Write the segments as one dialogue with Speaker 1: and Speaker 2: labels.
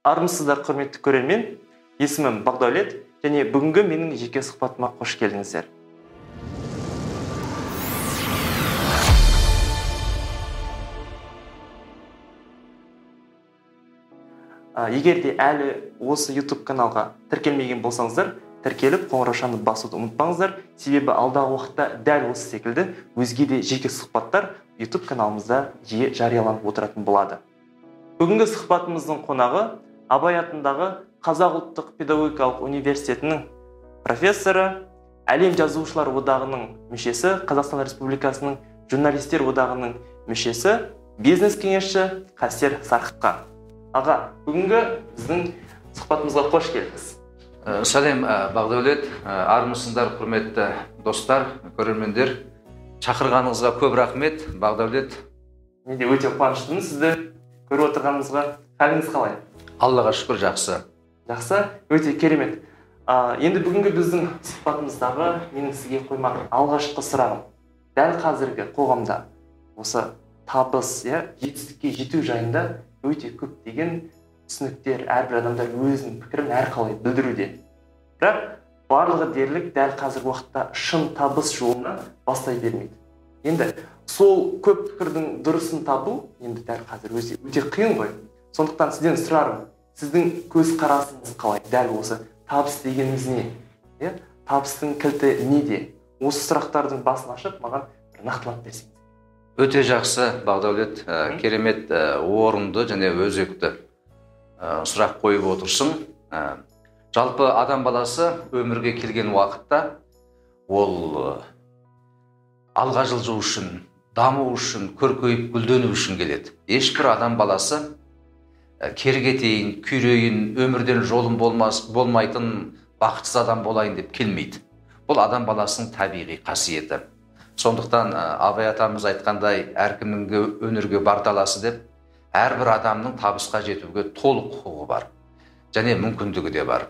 Speaker 1: Армысыздар, құрметті көрермен, есімім Бағдәулет және бүгінгі менің жеке сұхбатыма қош келдіңіздер. Егер де әлі осы YouTube каналға тіркелмеген болсаңыздар, тіркеліп қоңыраушаны басуды ұмытпаңыздар, себебі алдағы уақытта дәл осы секілді өзге де жеке сұхбаттар YouTube каналымызда жиі жарияланып отыратын болады. Бүгінгі сұхбатымыздың қонағы Абай атындағы Қазақ ұлттық педагогикалық университетінің профессоры, Әлем жазушылар одағының мүшесі, Қазақстан Республикасының журналистер одағының мүшесі, бизнес кеңесші Қастер Сарқытқан. Аға, бүгінгі біздің сұхбатымызға қош келдіңіз.
Speaker 2: Сәлем, Бағдәулет, армысыңдар, құрметті достар, көрермендер. Шақырғаныңызға көп рахмет, Бағдәулет.
Speaker 1: Мен де өте қуаныштымын сізді көріп отырғанымызға. Халіңіз қалай?
Speaker 2: Аллаға шүкір, жақсы.
Speaker 1: Жақсы, өте керемет. Енді бүгінгі біздің сұхбатымыздағы менің сізге қоймақ алғашқы сұрағым. Дәл қазіргі қоғамда осы табыс, жетістікке жету жайында өте көптеген түсініктер, әрбір адамдар өзінің пікірін әрқалай білдіруде. Бірақ барлығы дерлік дәл қазіргі уақытта шын табыс жолына бастай бермейді. Енді сол көп пікірдің дұрысын табу енді дәл қазір өте қиын ғой. Сондықтан сізден сұрарым, сіздің көзқарасыңыз қалай? Дәл осы табыс дегеніміз не? Табыстың кілті неде? Осы сұрақтардың басын ашып, маған бір нақтылап берсеңіз.
Speaker 2: Өте жақсы, Бағдәулет, керемет, орынды және өзекті сұрақ қойып отырсың. Жалпы адам баласы өмірге келген уақытта ол алға жылжу үшін, даму үшін, көркейіп, гүлдену үшін келеді. Ешбір адам баласы кері кетейін, күйрейін, өмірден жолым болмайтын бақытсыз адам болайын деп келмейді. Бұл адам баласының табиғи қасиеті. Сондықтан Абай атамыз айтқандай, әркімнің өнерге бар таласы деп, әрбір адамның табысқа жетуге толық құқығы бар және мүмкіндігі де бар.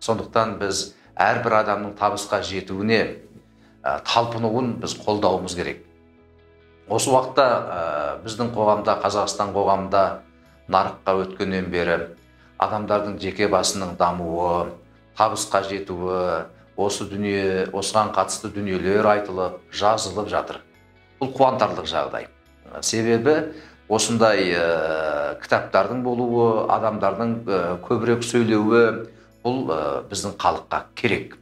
Speaker 2: Сондықтан біз әрбір адамның табысқа жетуіне талпынуын біз қолдауымыз керек. Осы уақытта біздің қоғамда, Қазақстан қоғамында нарыққа өткеннен бері адамдардың жеке басының дамуы, табысқа жетуі, осы дүние, осыған қатысты дүниелер айтылып, жазылып жатыр. Бұл қуантарлық жағдай. Себебі осындай кітаптардың болуы, адамдардың көбірек сөйлеуі бұл біздің халыққа керек.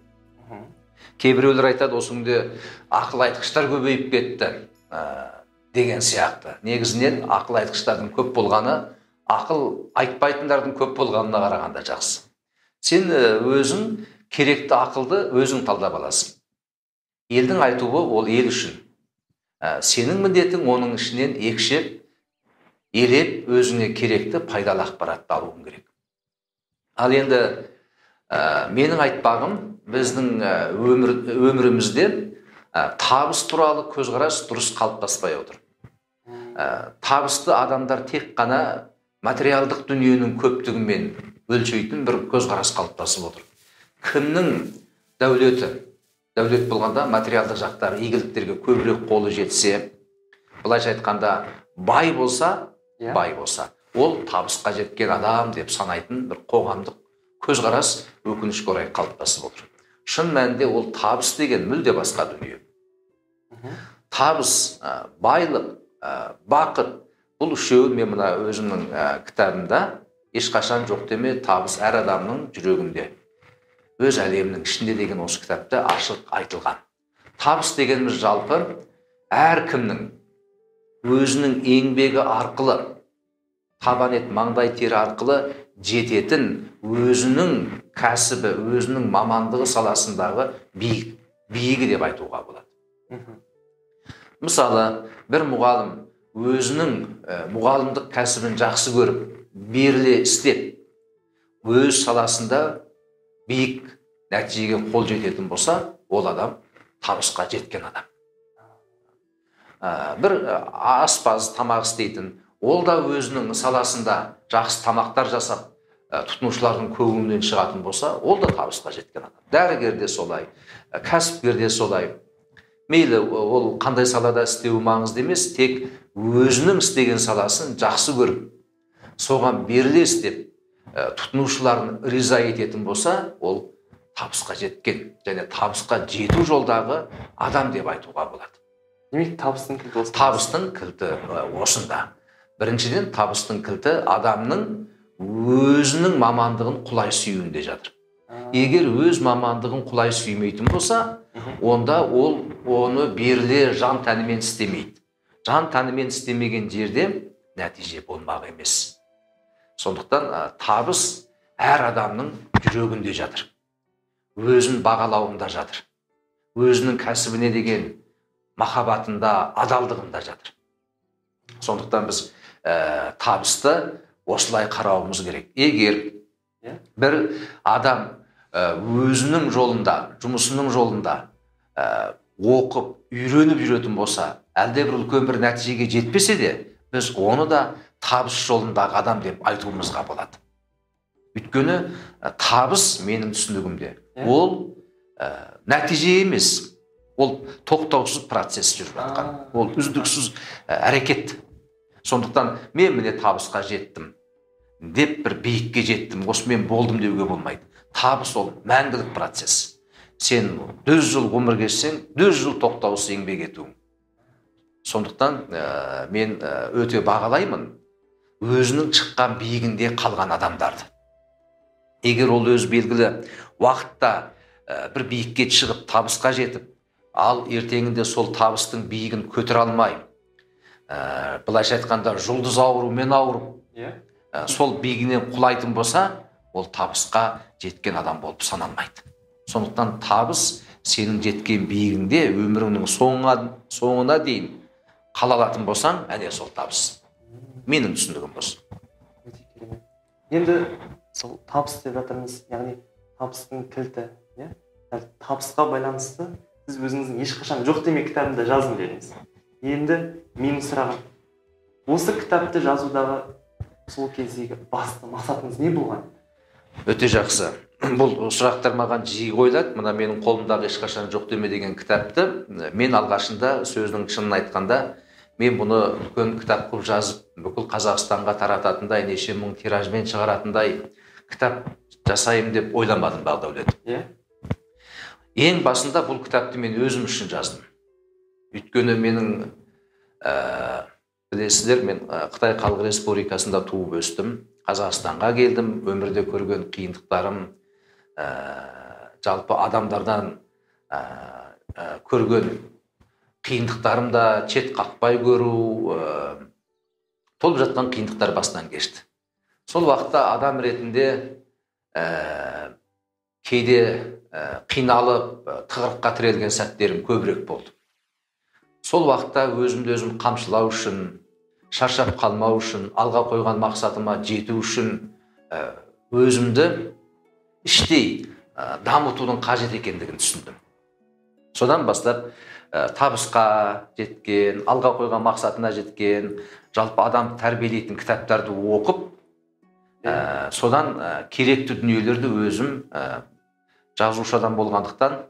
Speaker 2: Кейбіреулер айтады, осы күнде ақыл айтқыштар көбейіп кетті деген сияқты. Негізінен ақыл айтқыштардың көп болғаны, ақыл айтпайтындардың көп болғанына қарағанда жақсы. Сен өзің керекті ақылды өзің талдап аласың. Елдің айтуы ол ел үшін. Сенің міндетің оның ішінен екшеп, елеп өзіңе керекті пайдалы ақпаратты алуың керек. Ал енді менің айтпағым, біздің өмірімізде табыс туралы көзқарас дұрыс қалыптаспай отыр. Табысты адамдар тек қана материалдық дүниенің көптігімен өлшейтін бір көзқарас қалыптасып отыр. Кімнің дәулеті, дәулет болғанда материалдық жақтағы игіліктерге көбірек қолы жетсе, былайша айтқанда бай болса, бай болса, ол табысқа жеткен адам деп санайтын бір қоғамдық көзқарас өкінішке орай қалыптасып отыр. Шын мәнінде ол табыс деген мүлде басқа дүние. Табыс, байлық, бақыт, бұл үшеуін мен мына өзімнің кітабымда ешқашан жоқ деме, табыс әр адамның жүрегінде, өз әлемінің ішінде деген осы кітапта ашық айтылған. Табыс дегеніміз жалпы әркімнің өзінің еңбегі арқылы, табан ет маңдай тері арқылы жететін өзінің кәсібі, өзінің мамандығы саласындағы биігі деп айтуға болады. Мысалы, бір мұғалім өзінің мұғалімдік кәсібін жақсы көріп, беріле істеп, өз саласында биік нәтижеге қол жететін болса, ол адам табысқа жеткен адам. Бір аспаз тамақ істейтін, ол да өзінің саласында жақсы тамақтар жасап, тұтынушылардың көңілінен шығатын болса, ол да табысқа жеткен адам. Дәрігер де солай, кәсіпкер де солай. Мейлі ол қандай салада істеуі маңызды емес, тек өзінің істеген саласын жақсы көріп, соған беріле істеп, тұтынушыларын риза ететін болса, ол табысқа жеткен және табысқа жету жолдағы адам деп айтуға болады.
Speaker 1: Демек, табыстың кілті осында.
Speaker 2: Табыстың кілті осында. Біріншіден, табыстың кілті адамның өзінің мамандығын құлай сүюінде жатыр. Егер өз мамандығын құлай сүймейтін болса, онда ол оны беріле жан тәнімен істемейді. Жан тәнімен істемеген жерде нәтиже болмақ емес. Сондықтан табыс әр адамның жүрегінде жатыр. Өзін бағалауында жатыр. Өзінің кәсібіне деген махаббатында, адалдығында жатыр. Сондықтан біз табысты осылай қарауымыз керек. Егер бір адам өзінің жолында, жұмысының жолында оқып, үйреніп жүретін болса, әлде бір үлкен бір нәтижеге жетпесе де, біз оны да табыс жолындағы адам деп айтуымызға болады. Өйткені табыс менің түсінігімде ол нәтиже емес, ол тоқтаусыз процесс жүріп жатқан, ол үздіксіз әрекет. Сондықтан мен міне табысқа жеттім деп бір биікке жеттім, осымен болдым деуге болмайды. Табыс ол мәңгілік процесс. Сен 100 жыл ғұмыр кешсең, 100 жыл тоқтаусыз еңбек етуің. Сондықтан мен өте бағалаймын өзінің шыққан биігінде қалған адамдарды. Егер ол өз белгілі уақытта бір биікке шығып, табысқа жетіп, ал ертеңінде сол табыстың биігін көтере алмай, былайша айтқанда жұлдыз аурумен ауырып, сол биігінен құлайтын болса, ол табысқа жеткен адам болып саналмайды. Сондықтан табыс сенің жеткен биігіңде өміріңнің соңына дейін қала алатын болсаң, әне сол табыс. Менің түсінігім осы.
Speaker 1: Өте керемет. Енді сол табыс деп жатырмыз, яғни табыстың кілті, иә? Табысқа байланысты сіз өзіңіздің ешқашан жоқ деме кітабында жаздым дедіңіз. Енді менің сұрағым, осы кітапты жазудағы сол кездегі басты мақсатыңыз не болған?
Speaker 2: Өте жақсы. Бұл сұрақтар маған жиі қойылады. Мына менің қолымдағы ешқашан жоқ деме деген кітапты мен алғашында, сөздің шынын айтқанда, мен бұны үлкен кітап қылып жазып, бүкіл Қазақстанға тарататындай, неше мың тиражбен шығаратындай кітап жасайым деп ойламадым, Бағдәулет. Ең басында бұл кітапты мен өзім үшін жаздым. Өйткені менің, білесіздер, мен Қытай Халық Республикасында туып өстім, Қазақстанға келдім, өмірде көрген қиындықтарым, жалпы адамдардан көрген қиындықтарым да, шет қақпай көру, толып жатқан қиындықтар бастан кешті. Сол уақытта адам ретінде кейде қиналып, тығырыққа тірелген сәттерім көбірек болды. Сол уақытта өзімді өзім қамшылау үшін, шаршап қалмау үшін, алға қойған мақсатыма жету үшін өзімді іштей дамытудың қажет екендігін түсіндім. Содан бастап табысқа жеткен, алға қойған мақсатына жеткен, жалпы адам тәрбиелейтін кітаптарды оқып, содан керекті дүниелерді өзім жазушы адам болғандықтан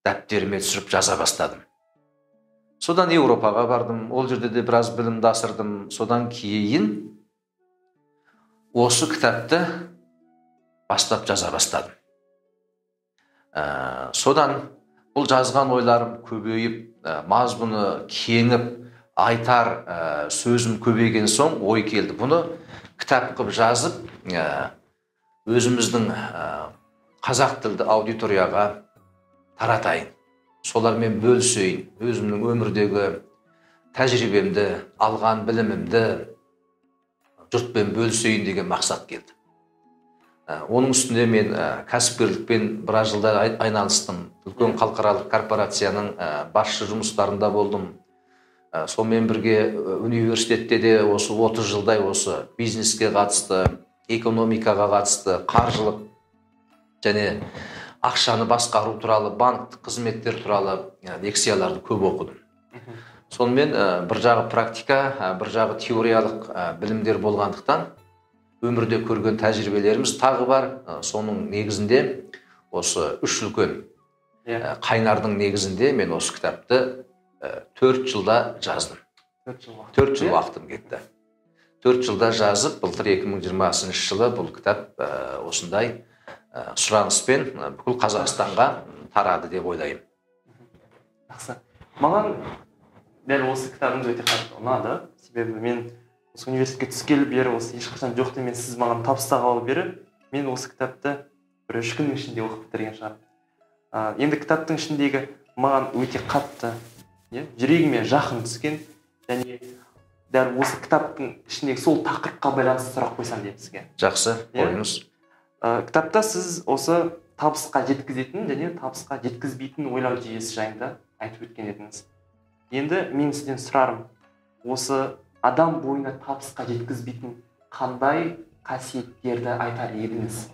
Speaker 2: дәптеріме түсіріп жаза бастадым. Содан Еуропаға бардым, ол жерде де біраз білімді асырдым. Содан кейін осы кітапты бастап жаза бастадым. Содан бұл жазған ойларым көбейіп, мазмұны кеңіп, айтар сөзім көбейген соң ой келді. Бұны кітап қылып жазып, өзіміздің қазақ тілді аудиторияға таратайын, солармен бөлісейін, өзімнің өмірдегі тәжірибемді, алған білімімді жұртпен бөлісейін деген мақсат келді. Оның үстінде мен кәсіпкерлікпен біраз жылдар айналыстым. Үлкен халықаралық корпорацияның басшы жұмыстарында болдым. Сонымен бірге университетте де осы 30 жылдай осы бизнеске қатысты, экономикаға қатысты, қаржылық және ақшаны басқару туралы, банктік қызметтер туралы лекцияларды көп оқыдым. Сонымен бір жағы практика, бір жағы теориялық білімдер болғандықтан өмірде көрген тәжірибелеріміз тағы бар. Соның негізінде осы үш үлкен қайнардың негізінде мен осы кітапты 4 жылда жаздым. 4 жыл уақытым кетті. 4 жылда жазып, былтыр 2020 жылы бұл кітап осындай сұраныспен бүкіл Қазақстанға тарады деп ойлаймын.
Speaker 1: Жақсы. Маған дәл осы кітабыңыз өте қатты ұнады. Себебі мен осы университетке түскелі бері осы ешқашан жоқ демен сіз маған табыстағалы бері мен осы кітапты бір 3 күннің ішінде оқып бітірген шығармын. Енді кітаптың ішіндегі маған өте қатты, жүрегіме жақын түскен және дәл осы кітаптың ішіндегі сол тақырыпқа байланысты сұрақ қойсам деп сізге.
Speaker 2: Жақсы, қойыңыз.
Speaker 1: Кітапта сіз осы табысқа жеткізетін және табысқа жеткізбейтін ойлау жүйесі жайында айтып өткен едіңіз. Енді мен сізден сұрарым, осы адам бойына табысқа жеткізбейтін қандай қасиеттерді айтар едіңіз?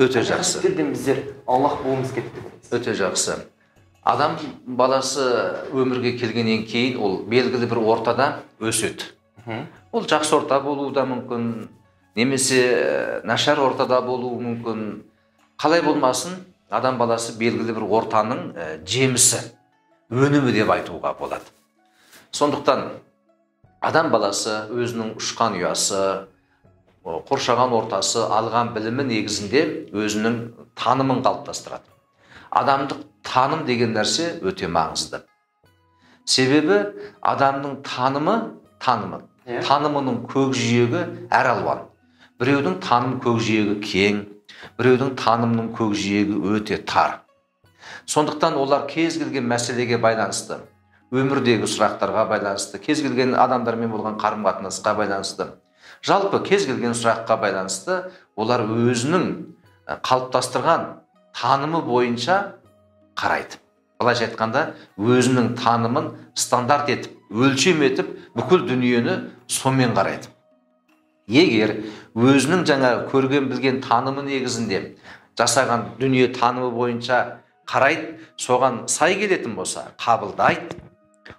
Speaker 2: Өте жақсы.
Speaker 1: Қасиеттерден біздер аулақ болуымыз керек деп ойлайсыз.
Speaker 2: Өте жақсы. Адам баласы өмірге келгеннен кейін ол белгілі бір ортада өседі. Ол жақсы орта болуы да мүмкін, немесе нашар ортада болуы мүмкін. Қалай болмасын, адам баласы белгілі бір ортаның жемісі, өнімі деп айтуға болады. Сондықтан адам баласы өзінің ұшқан ұясы, қоршаған ортасы, алған білімі негізінде өзінің танымын қалыптастырады. Адамдық таным деген нәрсе өте маңызды. Себебі адамның танымының көкжиегі әр алуан. Біреудің таным көкжиегі кең, біреудің танымының көкжиегі өте тар. Сондықтан олар кез келген мәселеге байланысты, өмірдегі сұрақтарға байланысты, кез келген адамдармен болған қарым-қатынасқа байланысты, жалпы кез келген сұраққа байланысты олар өзінің қалыптастырған танымы бойынша қарайды. Былайша айтқанда, өзінің танымын стандарт етіп, өлшем етіп, бүкіл дүниені сонымен қарайды. Егер өзінің жаңа көрген білген танымы негізінде жасаған дүние танымы бойынша қарайды, соған сай келетін болса, қабылдайды,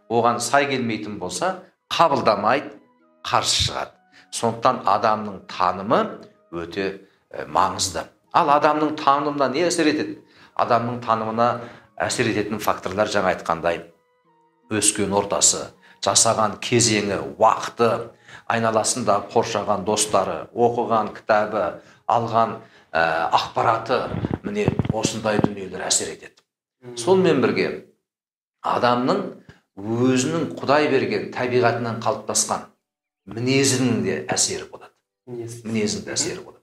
Speaker 2: оған сай келмейтін болса, қабылдамайды, қарсы шығады. Сондықтан адамның танымы өте маңызды. Ал адамның танымына не әсер етеді? Адамның танымына әсер ететін факторлар жаңа айтқандай, өскен ортасы, жасаған кезеңі, уақыты, айналасында қоршаған достары, оқыған кітабы, алған ақпараты, міне осындай дүниелер әсер етеді. Сонымен бірге адамның өзінің Құдай берген табиғатынан қалыптасқан мінезінің де әсері болады. Мінезінің де әсері болады.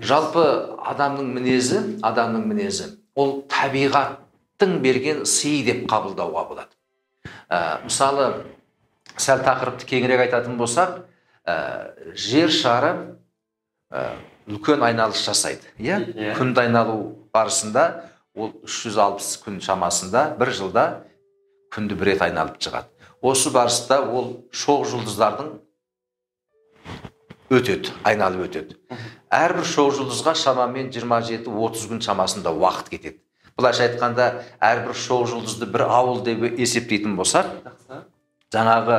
Speaker 2: Жалпы адамның мінезі, ол табиғаттың берген сыйы деп қабылдауға болады. Мысалы, сәл тақырыпты кеңірек айтатын болсақ, жер шары үлкен айналыс жасайды. Күнді айналу барысында ол 360 күн шамасында бір жылда күнді бір рет айналып шығады. Осы барыста ол шоқ жұлдыздардың өтеді, айналып өтеді. Әрбір шоқ жұлдызға шамамен 27-30 күн шамасында уақыт кетеді. Былайша айтқанда, әрбір шоқ жұлдызды бір ауыл деп есептейтін болсақ, жаңағы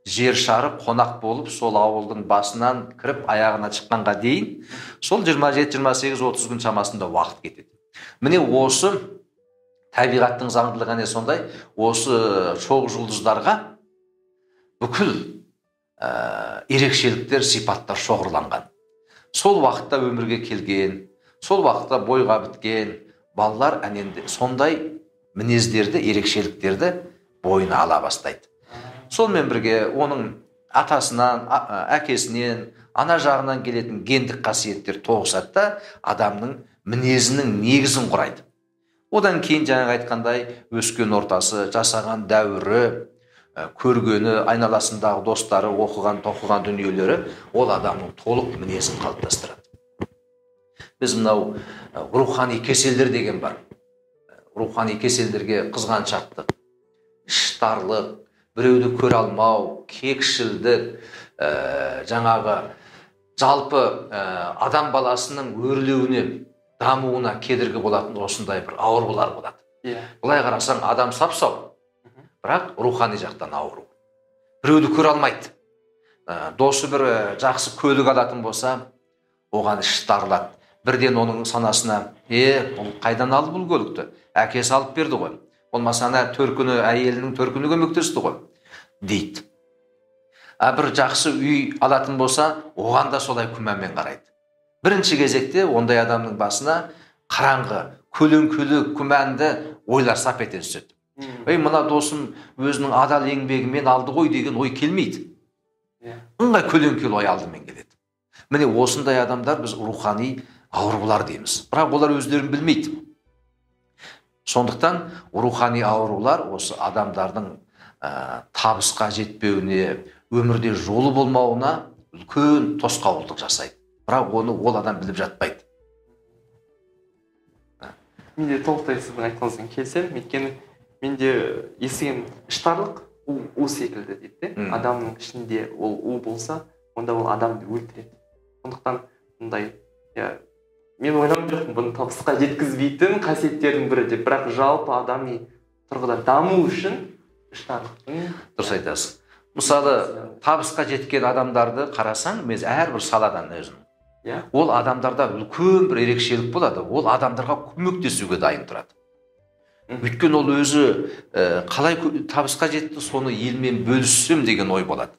Speaker 2: жер шары қонақ болып, сол ауылдың басынан кіріп аяғына шыққанға дейін сол 27-28-30 күн шамасында уақыт кетеді. Міне осы табиғаттың заңдылығы не сондай, осы шоқ жұлдыздарға бүкіл ерекшеліктер, сипаттар шоғырланған. Сол уақытта өмірге келген, сол уақытта бойға біткен балалар әненде сондай мінездерді, ерекшеліктерді бойына ала бастайды. Сонымен бірге оның атасынан, әкесінен, ана жағынан келетін гендік қасиеттер тоғысады да адамның мінезінің негізін құрайды. Одан кейін жаңағы айтқандай өскен ортасы, жасаған дәуірі, көргені, айналасындағы достары, оқыған, тоқыған дүниелері ол адамның толық мінезін қалыптастырады. Біз мынау рухани кеселдер деген бар. Рухани кеселдерге қызғаншақтық, іштарлық, біреуді көре алмау, кекшілдік, жаңағы жалпы адам баласының өрлеуіне, дамуына кедергі болатын осындай бір аурулар болады. Былай қарасаң, адам сап-сау, бірақ рухани жақтан ауру. Біреуді көре алмайды. Досы бір жақсы көлік алатын болса, оған іші тарылады. Бірден оның санасына, бұл қайдан алды бұл көлікті? Әкесі алып берді ғой. Болмаса ана төркіні, әйелінің төркіні көмектесті ғой, дейді. Бір жақсы үй алатын болса, оған да солай күмәнмен қарайды. Бірінші кезекте ондай адамның басына қараңғы, көлеңкелі, күмәнді ойлар сап ете түседі. Ей, мына досым өзінің адал еңбегімен алды ғой деген ой келмейді. Ыңғай көлеңкелі ой алдымен келеді. Міне осындай адамдар біз рухани аурулар дейміз. Бірақ олар өздерін білмейді. Сондықтан рухани аурулар осы адамдардың табысқа жетпеуіне, өмірде жолы болмауына үлкен тосқауылдық жасайды. Бірақ оны ол адам біліп жатпайды.
Speaker 1: Мен де толықтай сіздің айтқаныңызбен келісемін. Өйткені мен де естіген іштарлық у секілді дейді де. Адамның ішінде ол у болса, онда ол адамды өлтіреді. Сондықтан мұндай, мен ойлаған жоқпын бұны табысқа жеткізбейтін қасиеттердің бірі деп, бірақ жалпы адами тұрғыда даму үшін іштарлықтың.
Speaker 2: Дұрыс айтасыз. Мысалы, табысқа жеткен адамдарды қарасаң, мен әрбір саладан өзім. Ол адамдарда үлкен бір ерекшелік болады. Ол адамдарға көмектесуге дайын тұрады. Өйткені ол өзі қалай табысқа жетті, соны елмен бөліссем деген ой болады.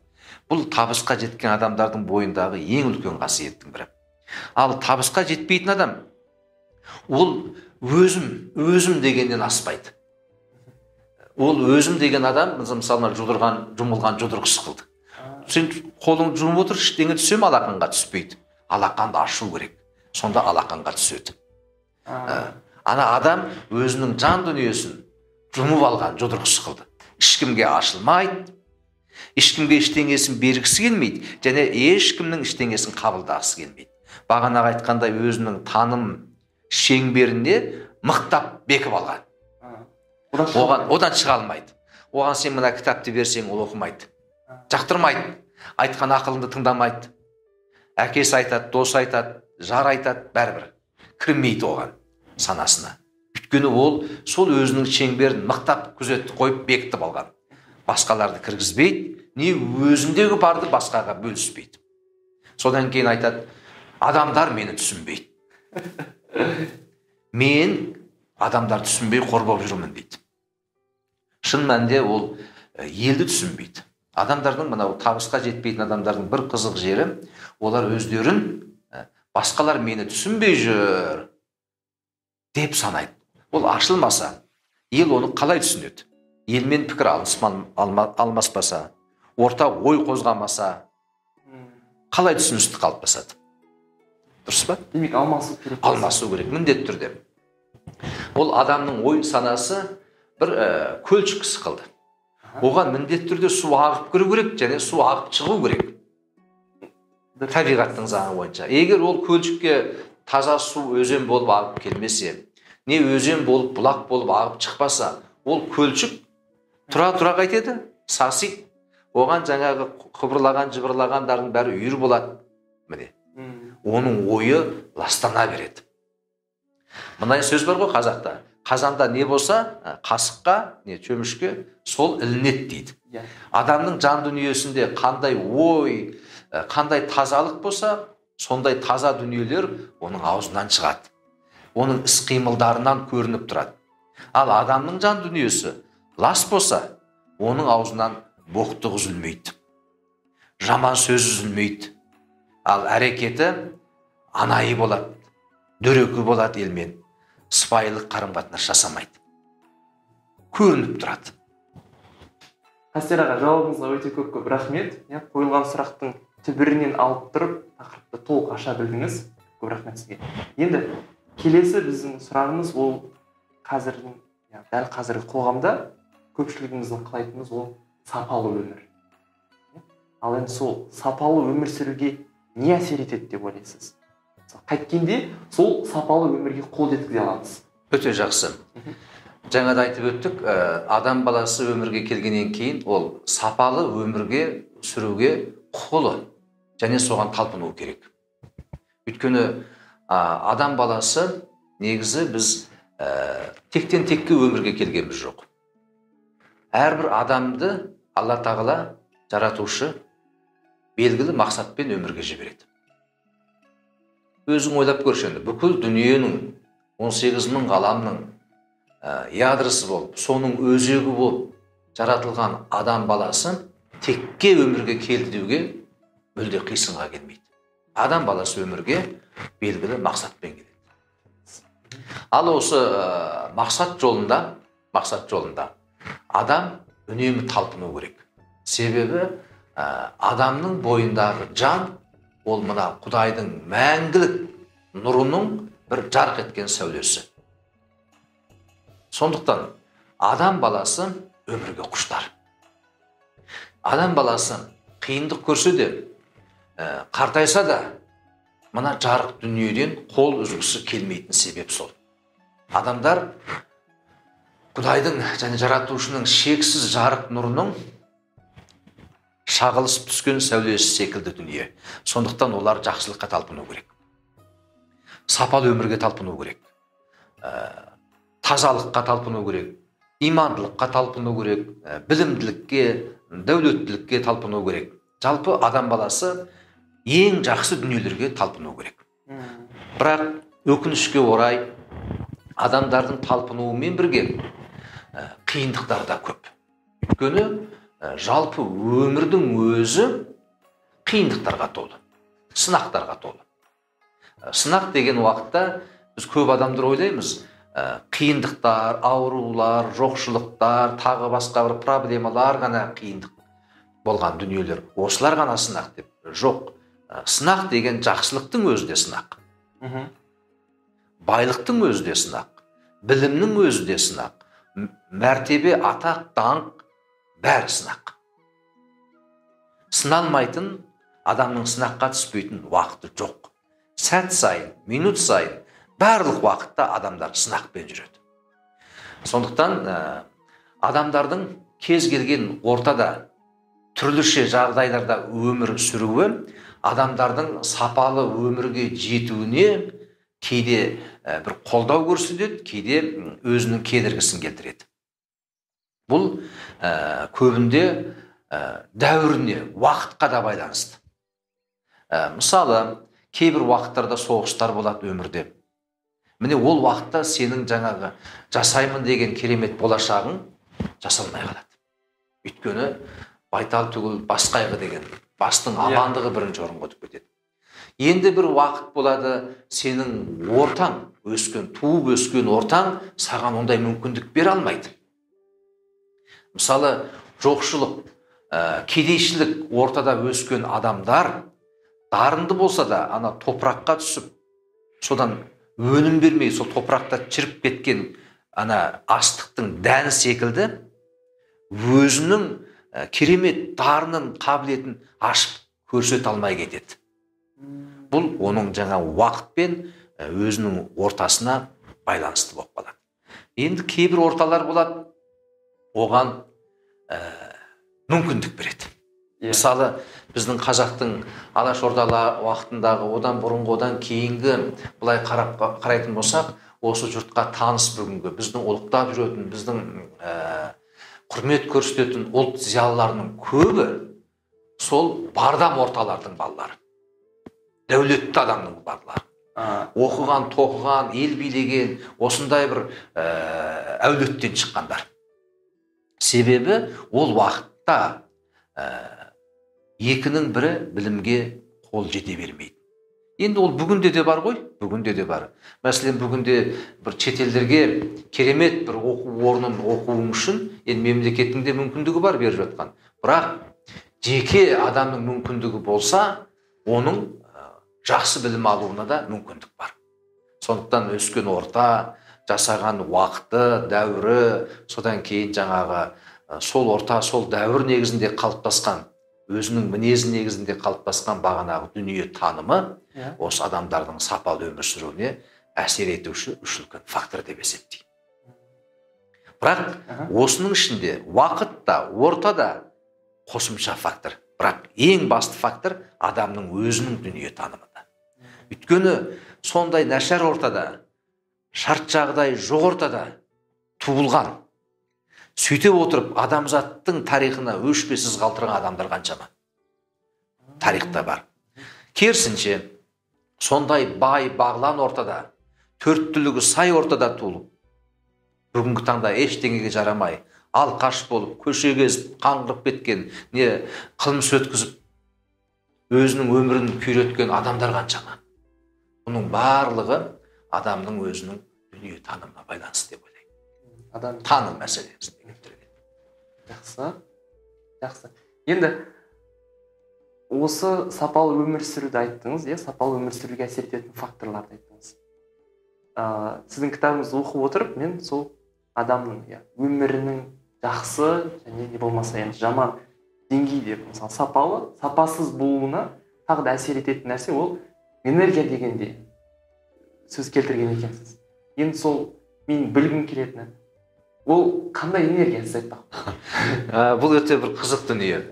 Speaker 2: Бұл табысқа жеткен адамдардың бойындағы ең үлкен қасиеттің бірі. Ал табысқа жетпейтін адам, ол өзім, өзім дегеннен аспайды. Ол өзім деген адам, мысалы, жұмылған жұдырық сықылды. Сен қолың жұмып отыр, ештеңе түсе ме, алақанға түспейді. Алақанды ашу керек. Сонда алақанға түседі. Ана адам өзінің жан дүниесін жұмып алған жұдырық сықылды. Ешкімге ашылмайды, ешкімге ештеңесін бергісі келмейді, және ешкімнің ештеңесін қабылдағысы келмейді. Бағанағы айтқандай өзінің таным шеңберіне мықтап бекіп алған. Одан шыға алмайды. Оған сен мына кітапты берсең, ол оқымайды. Жақтырмайды. Айтқан ақылыңды тыңдамайды. Әкесі айтады, досы айтады, жар айтады, бәрібір кірмейді оған санасына. Өйткені ол сол өзінің шеңберін мықтап күзетті қойып бекітіп алған. Басқаларды кіргізбейді, не өзіндегі барды басқаға бөліспейді. Содан кейін айтады, адамдар мені түсінбейді. Мен адамдар түсінбей қор болып жүрмін дейді. Шын мәнінде ол елді түсінбейді. Адамдардың мынау табысқа жетпейтін адамдардың бір қызық жері, олар өздерін басқалар мені түсінбей жүр деп санайды. Ол ашылмаса, ел оны қалай түсінеді? Елмен пікір алмаспаса, орта ой қозғамаса, қалай түсіністік қалыптасады? Дұрыс па?
Speaker 1: Демек, алмасу керек.
Speaker 2: Алмасу керек, міндетті түрде. Ол адамның ой санасы бір көлшік сықылды. Оған міндетті түрде су ағып кіру керек және су ағып шығу керек. Табиғаттың заңы бойынша. Егер ол көлшікке таза су өзен болып ағып келмесе, не өзен болып, бұлақ болып ағып шықпаса, ол көлшік тұра-тұра қайтеді, сасиды. Оған жаңағы қыбырлаған, жыбырлағандардың бәрі үйір болады. Міне. Оның ойы ластана береді. Мындай сөз бар ғой қазақта. Қазанда не болса, қасыққа, не чөмішке, сол ілінеді дейді. Адамның жан дүниесінде қандай ой, қандай тазалық болса, сондай таза дүниелер оның аузынан шығады. Оның іс-қимылдарынан көрініп тұрады. Ал адамның жан дүниесі лас болса, оның аузынан боқтық үзілмейді. Жаман сөз үзілмейді. Ал әрекеті анайы болады, дөрекі болады елмен. Сыпайылық қарым-қатынас жасамайды. Көрініп тұрады.
Speaker 1: Қастер аға, жауабыңызға өте көп-көп рахмет. Қойылған сұрақтың түбірінен алып тұрып, тақырыпты толық аша білдіңіз. Көп рахмет сізге. Енді келесі біздің сұрағымыз ол қазірдің, дәл қазіргі қоғамда көпшілігіміздің қалайтынымыз ол сапалы өмір. Ал енді сол сапалы өмір сүруге не әсер етеді деп ойлайсыз? Қайткенде сол сапалы өмірге қол жеткізе аламыз.
Speaker 2: Өте жақсы. Жаңа да айтып өттік, адам баласы өмірге келгеннен кейін ол сапалы өмірге сүруге құқылы және соған талпыну керек. Өйткені адам баласы негізі біз тектен текке өмірге келгеніміз жоқ. Әрбір адамды Алла Тағала жаратушы белгілі мақсатпен өмірге жібереді. Өзің ойлап көрші енді, бүкіл дүниенің 18 мың ғаламның ядросы болып, соның өзегі болып жаратылған адам баласы текке өмірге келді деуге мүлде қисынға келмейді. Адам баласы өмірге белгілі мақсатпен келеді. Ал осы мақсат жолында адам үнемі талпыну керек. Себебі адамның бойындағы жан ол мына Құдайдың мәңгілік нұрының бір жарқ еткен сәулесі. Сондықтан адам баласы өмірге құштар. Адам баласы қиындық көрсе де, қартайса да, мына жарық дүниеден қол үзгісі келмейтін себеп сол. Адамдар Құдайдың және жаратушының шексіз жарық нұрының шағылысып түскен сәулесі секілді дүние. Сондықтан олар жақсылыққа талпыну керек. Сапалы өмірге талпыну керек. Тазалыққа талпыну керек. Имандылыққа талпыну керек. Білімділікке, дәулеттілікке талпыну керек. Жалпы адам баласы ең жақсы дүниелерге талпыну керек. Бірақ өкінішке орай адамдардың талпынуымен бірге қиындықтар да көп. Өйткені жалпы өмірдің өзі қиындықтарға толы, сынақтарға толы. Сынақ деген уақытта біз көп адамдар ойлаймыз, қиындықтар, аурулар, жоқшылықтар, тағы басқа бір проблемалар ғана қиындық болған дүниелер. Осылар ғана сынақ деп. Жоқ, сынақ деген жақсылықтың өзі де сынақ. Байлықтың өзі де сынақ, білімнің өзі де сынақ, мәртебе, атақ, даңқ бәрі сынақ. Сыналмайтын, адамның сынаққа түспейтін уақыты жоқ. Сәт сайын, минут сайын, барлық уақытта адамдар сынақпен жүреді. Сондықтан адамдардың кез келген ортада, түрліше жағдайларда өмір сүруі, адамдардың сапалы өмірге жетуіне кейде бір қолдау көрсетеді, кейде өзінің кедергісін келтіреді. Бұл көбінде дәуіріне, уақытқа да байланысты. Мысалы, кейбір уақыттарда соғыстар болады өмірде. Міне ол уақытта сенің жаңағы жасаймын деген керемет болашағың жасалмай қалады. Өйткені байтал түгіл бас қайғы деген бастың амандығы бірінші орынға өтіп кетеді. Енді бір уақыт болады, сенің ортаң, өскен, туып өскен ортаң саған ондай мүмкіндік бере алмайды. Мысалы, жоқшылық, кедейшілік ортада өскен адамдар дарынды болса да, ана топыраққа түсіп, содан өнім бермей, сол топырақта шіріп кеткен ана астықтың дән секілді өзінің керемет дарынын, қабілетін ашып көрсете алмай кетеді. Бұл оның жаңа уақытпен өзінің ортасына байланысты болып қалады. Енді кейбір орталар болады, оған мүмкіндік береді. Мысалы, біздің қазақтың Алаш Ордала уақытындағы, одан бұрынғы, одан кейінгі былай қарайтын болсақ, осы жұртқа таныс бүгінгі, біздің ұлықтап жүретін, біздің құрмет көрсететін ұлт зиялыларының көбі сол бардам орталардың балалары. Дәулетті адамның балалары. Оқыған, тоқыған, ел билеген, осындай бір әулеттен шыққандар. Себебі ол уақытта екінің бірі білімге қол жете бермейді. Енді ол бүгінде де бар ғой, бүгінде де бар. Мәселен, бүгінде бір шетелдерге керемет бір оқу орнын оқуың үшін енді мемлекеттің де мүмкіндігі бар беріп жатқан. Бірақ жеке адамның мүмкіндігі болса, оның жақсы білім алуына да мүмкіндік бар. Сондықтан өскен орта, жасаған уақыты, дәуірі, содан кейін жаңағы сол орта, сол дәуір негізінде қалыптасқан, өзінің мінезі негізінде қалыптасқан бағанағы дүние танымы осы адамдардың сапалы өмір сүруіне әсер етуші үш үлкен фактор деп есептеймін. Бірақ осының ішінде уақыт та, орта да қосымша фактор. Бірақ ең басты фактор адамның өзінің дүние танымында. Өйткені сондай нашар ортада, шарт жағдай жоқ ортада туылған, сөйтіп отырып адамзаттың тарихына өшпесіз қалдырған адамдар қаншама тарихта бар. Керісінше, сондай бай бағлан ортада, төрт түлігі сай ортада туылып, бүгінгі таңда ештеңеге жарамай, Алқаш болып, көше кезіп, қаңғырып кеткен, не қылмыс өткізіп, өзінің өмірін күйреткен адамдар қаншама. Бұның барлығы адамның өзінің дүние танымына байланысты деп ойлаймын.
Speaker 1: Адам
Speaker 2: таным мәселесіне келіп.
Speaker 1: Жақсы. Жақсы. Енді осы сапалы өмір сүруді айттыңыз, иә, сапалы өмір сүруге әсер ететін факторларды айттыңыз. Сіздің кітабыңызды оқып отырып, мен сол адамның, иә, өмірінің жақсы және не болмаса енді жаман деңгейде, мысалы, сапалы, сапасыз болуына тағы да әсер ететін нәрсе ол энергия дегенде сөз келтірген екенсіз. Енді сол мен білгім келетіні, ол қандай энергия, сіз айтпақ?
Speaker 2: Бұл өте бір қызық дүние.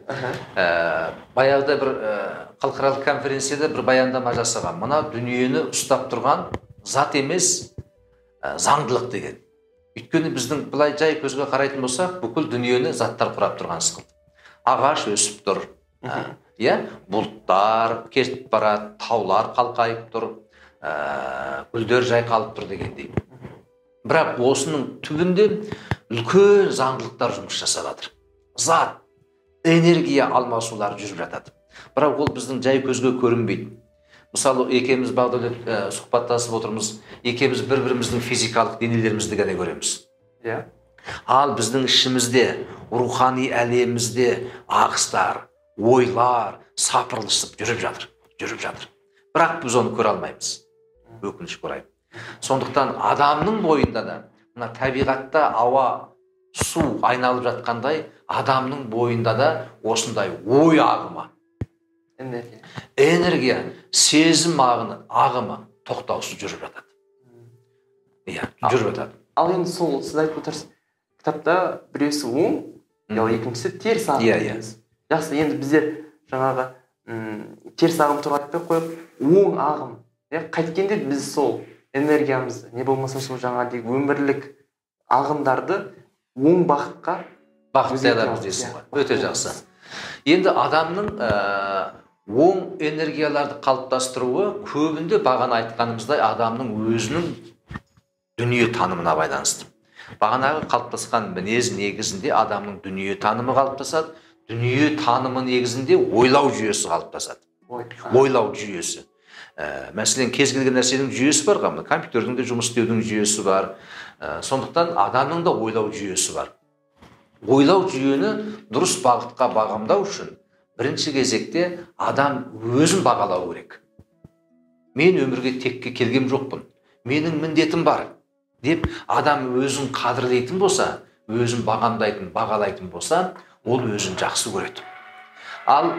Speaker 2: Баяғыда бір халықаралық конференцияда бір баяндама жасаған. Мына дүниені ұстап тұрған зат емес, заңдылық деген. Өйткені біздің былай жай көзге қарайтын болсақ, бүкіл дүниені заттар құрап тұрған сықылды. Ағаш өсіп тұр, иә, бұлттар кетіп барады, таулар қалқайып тұр, гүлдер жайқалып тұр дегендей. Бірақ осының түбінде үлкен заңдылықтар жұмыс жасап жатыр. Зат, энергия алмасулары жүріп жатады. Бірақ ол біздің жай көзге көрінбейді. Мысалы, екеуміз Бағдәулет сұхбаттасып отырмыз, екеуміз бір-біріміздің физикалық денелерімізді ғана көреміз.
Speaker 1: Иә.
Speaker 2: Ал біздің ішімізде, рухани әлемімізде ағыстар, ойлар сапырылысып жүріп жатыр, жүріп жатыр. Бірақ біз оны көре алмаймыз. Өкінішке орай. Сондықтан адамның бойында да, мына табиғатта ауа, су айналып жатқандай, адамның бойында да осындай ой ағымы, энергия, сезім ағымы тоқтаусыз жүріп жатады. Иә, жүріп жатады.
Speaker 1: Ал енді сол сіз айтып отырсыз, кітапта біреусі оң, ал екіншісі теріс ағым.
Speaker 2: Иә, иә.
Speaker 1: Жақсы, енді біздер жаңағы теріс ағым туралы айтпай қойып, оң ағым. Қайткенде біз сол энергиямызды, не болмаса сол жаңағыдай өмірлік ағымдарды оң бағытқа
Speaker 2: бағыттай аламыз дейсің ғой. Өте жақсы. Енді адамның оң энергияларды қалыптастыруы көбінде бағана айтқанымыздай адамның өзінің дүние танымына байланысты. Бағанағы қалыптасқан мінез негізінде адамның дүние танымы қалыптасады, дүние танымы негізінде ойлау жүйесі қалыптасады. Ойлау жүйесі. Мәселен, кез келген нәрсенің жүйесі бар, компьютердің де жұмыс істеудің жүйесі бар. Сондықтан адамның да ойлау жүйесі бар. Ойлау жүйені дұрыс бағытқа бағамдау үшін бірінші кезекте адам өзін бағалау керек. Мен өмірге текке келгем жоқпын, менің міндетім бар деп адам өзін қадірлейтін болса, өзін бағамдайтын, бағалайтын болса, ол өзін жақсы көреді. Ал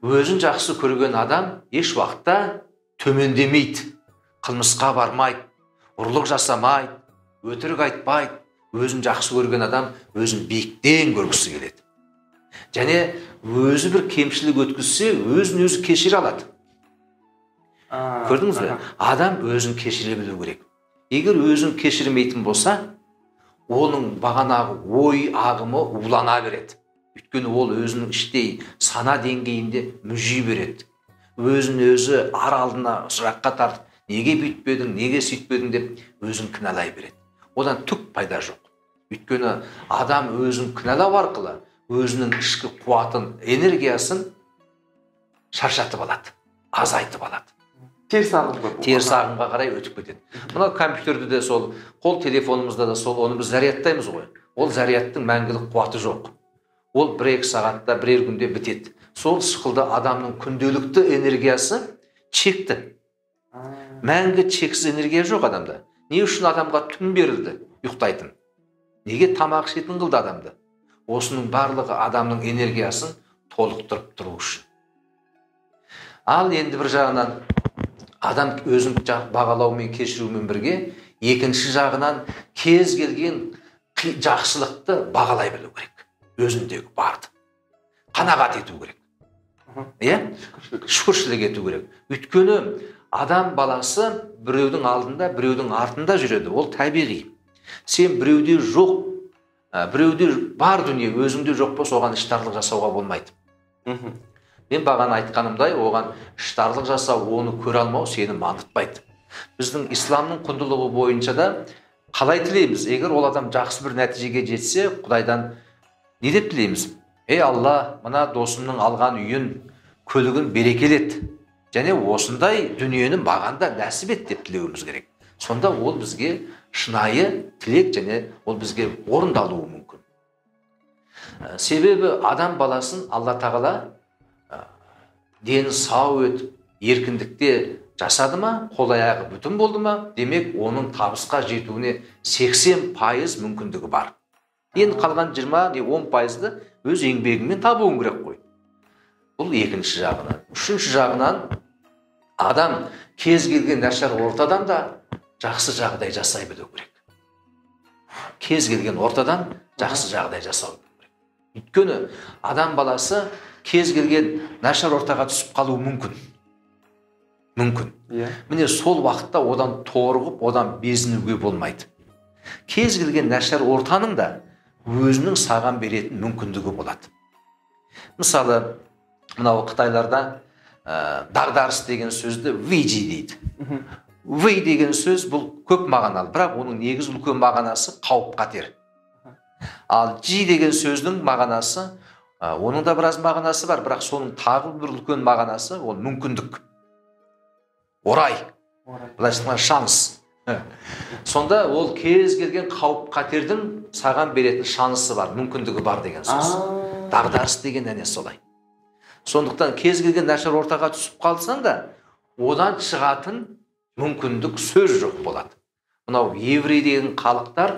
Speaker 2: өзін жақсы көрген адам еш уақытта төмендемейді, қылмысқа бармайды, ұрлық жасамайды, өтірік айтпайды. Өзін жақсы көрген адам өзін биіктен көргісі келеді. Және өзі бір кемшілік өткізсе, өзін өзі кешіре алады. Көрдіңіз бе? Адам өзін кешіре білу керек. Егер өзін кешірмейтін болса, оның бағанағы ой ағымы улана береді. Өйткені ол өзінің іштей сана деңгейінде мүжи береді. Өзін өзі ар алдына сұраққа тартып, неге бүйтпедің, неге сөйтпедің деп өзін кінәлай береді. Одан түк пайда жоқ. Өйткені адам өзін кінәлау арқылы өзінің ішкі қуатын, энергиясын шаршатып алады, азайтып алады.
Speaker 1: Теріс ағымға.
Speaker 2: Теріс ағымға қарай өтіп кетеді. Мынау компьютерде де сол, қол телефонымызда да сол, оны біз зарядтаймыз ғой. Ол зарядтың мәңгілік қуаты жоқ. Ол бір-екі сағатта, бірер күнде бітеді. Сол сықылды адамның күнделікті энергиясы шекті. Мәңгі шексіз энергия жоқ адамда. Не үшін адамға түн берілді ұйықтайтын? Неге тамақ ішетін қылды адамды? Осының барлығы адамның энергиясын толықтырып тұру үшін. Ал енді бір жағынан адам өзін бағалаумен, кешірумен бірге, екінші жағынан кез келген жақсылықты бағалай білу керек. Өзіндегі барды қанағат ету керек. Иә? Шүкіршілік ету керек. Өйткені адам баласы біреудің алдында, біреудің артында жүреді. Ол табиғи. Сен біреуде жоқ, біреуде бар дүние, өзіңде жоқ болса, оған іштарлық жасауға болмайды. Мен бағана айтқанымдай, оған іштарлық жасау, оны көре алмау сені мандытпайды. Біздің исламның құндылығы бойынша да Қалай тілейміз? Егер ол адам жақсы бір нәтижеге жетсе, Құдайдан не деп тілейміз? Ей Алла, мына досымның алған үйін, көлігін берекелет және осындай дүниені маған да нәсіп ет деп тілеуіміз керек. Сонда ол бізге шынайы тілек және ол бізге орындалуы мүмкін. Себебі адам баласын Алла Тағала дені сау етіп, еркіндікте жасады ма, қол аяғы бүтін болды ма, демек оның табысқа жетуіне 80% мүмкіндігі бар. Енді қалған 20 не 10%-ды өз еңбегімен табуың керек қой. Бұл екінші жағынан. Үшінші жағынан, адам кез келген нашар ортадан да жақсы жағдай жасай білу керек. Кез келген ортадан жақсы жағдай жасау керек. Өйткені адам баласы кез келген нашар ортаға түсіп қалуы мүмкін. Мүмкін. Міне сол уақытта одан торығып, одан безінуге болмайды. Кез келген нашар ортаның да өзінің саған беретін мүмкіндігі болады. Мысалы, мынау қытайларда дағдарыс деген сөзді вейджи дейді. Вей деген сөз бұл көп мағыналы, бірақ оның негізгі үлкен мағынасы қауіп-қатер. Ал жи деген сөздің мағынасы, оның да біраз мағынасы бар, бірақ соның тағы бір үлкен мағынасы ол мүмкіндік. Орай. Былайша айтқанда шанс. Сонда ол кез келген қауіп-қатердің саған беретін шансы бар, мүмкіндігі бар деген сөз. Дағдарыс деген әне солай. Сондықтан кез келген нашар ортаға түсіп қалсаң да, одан шығатын мүмкіндік сөз жоқ болады. Мынау еврей деген халықтар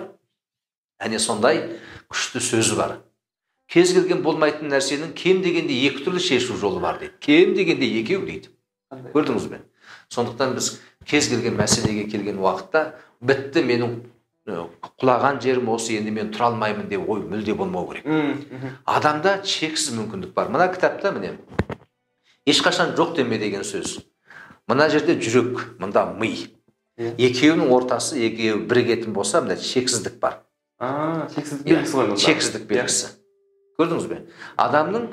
Speaker 2: әне сондай күшті сөзі бар. Кез келген болмайтын нәрсенің кем дегенде екі түрлі шешу жолы бар дейді. Кем дегенде екеу дейді. Көрдіңіз бе? Сондықтан біз кез келген мәселеге келген уақытта бітті, менің құлаған жерім осы, енді мен тұра алмаймын деп ой мүлде болмау керек. Адамда шексіз мүмкіндік бар. Мына кітапта міне ешқашан жоқ деме деген сөз. Мына жерде жүрек, мында ми. Екеуінің ортасы, екеуі бірігетін болса, мына шексіздік бар.
Speaker 1: Шексіздік белгісі ғой мұнда.
Speaker 2: Шексіздік белгісі. Көрдіңіз бе? Адамның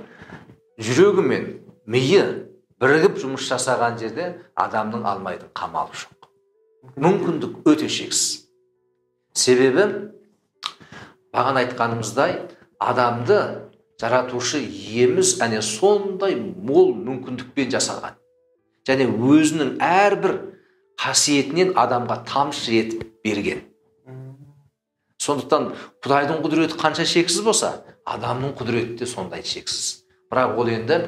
Speaker 2: жүрегі мен миы бірігіп жұмыс жасаған жерде адамның алмайтын қамалы жоқ. Мүмкіндік өте шексіз. Себебі бағана айтқанымыздай, адамды жаратушы иеміз әне сондай мол мүмкіндікпен жасалған. Және өзінің әрбір қасиетінен адамға тамшы етіп берген. Сондықтан Құдайдың құдіреті қанша шексіз болса, адамның құдіреті де сондай шексіз. Бірақ ол енді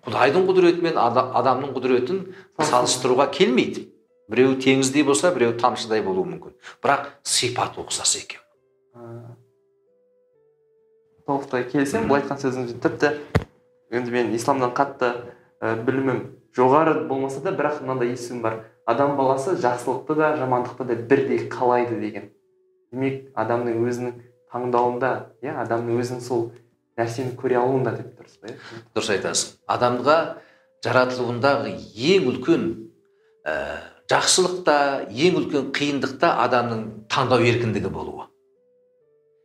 Speaker 2: Құдайдың құдіреті мен адамның құдіретін салыстыруға келмейді. Біреуі теңіздей болса, біреуі тамшыдай болуы мүмкін. Бірақ сипаты ұқсас екен.
Speaker 1: Толықтай келісемін. Бұл айтқан сөзіңізбен тіпті енді мен исламнан қатты білімім жоғары болмаса да, бірақ мынандай есімім бар. Адам баласы жақсылықты да, жамандықты да бірдей қалайды деген. Демек, адамның өзінің таңдауында, адамның өзінің сол нәрсені көре алуында деп дұрыс па?
Speaker 2: Дұрыс айтасың. Адамға жаратылуындағы ең үлкен жақсылықта, ең үлкен қиындықта адамның таңдау еркіндігі болуы.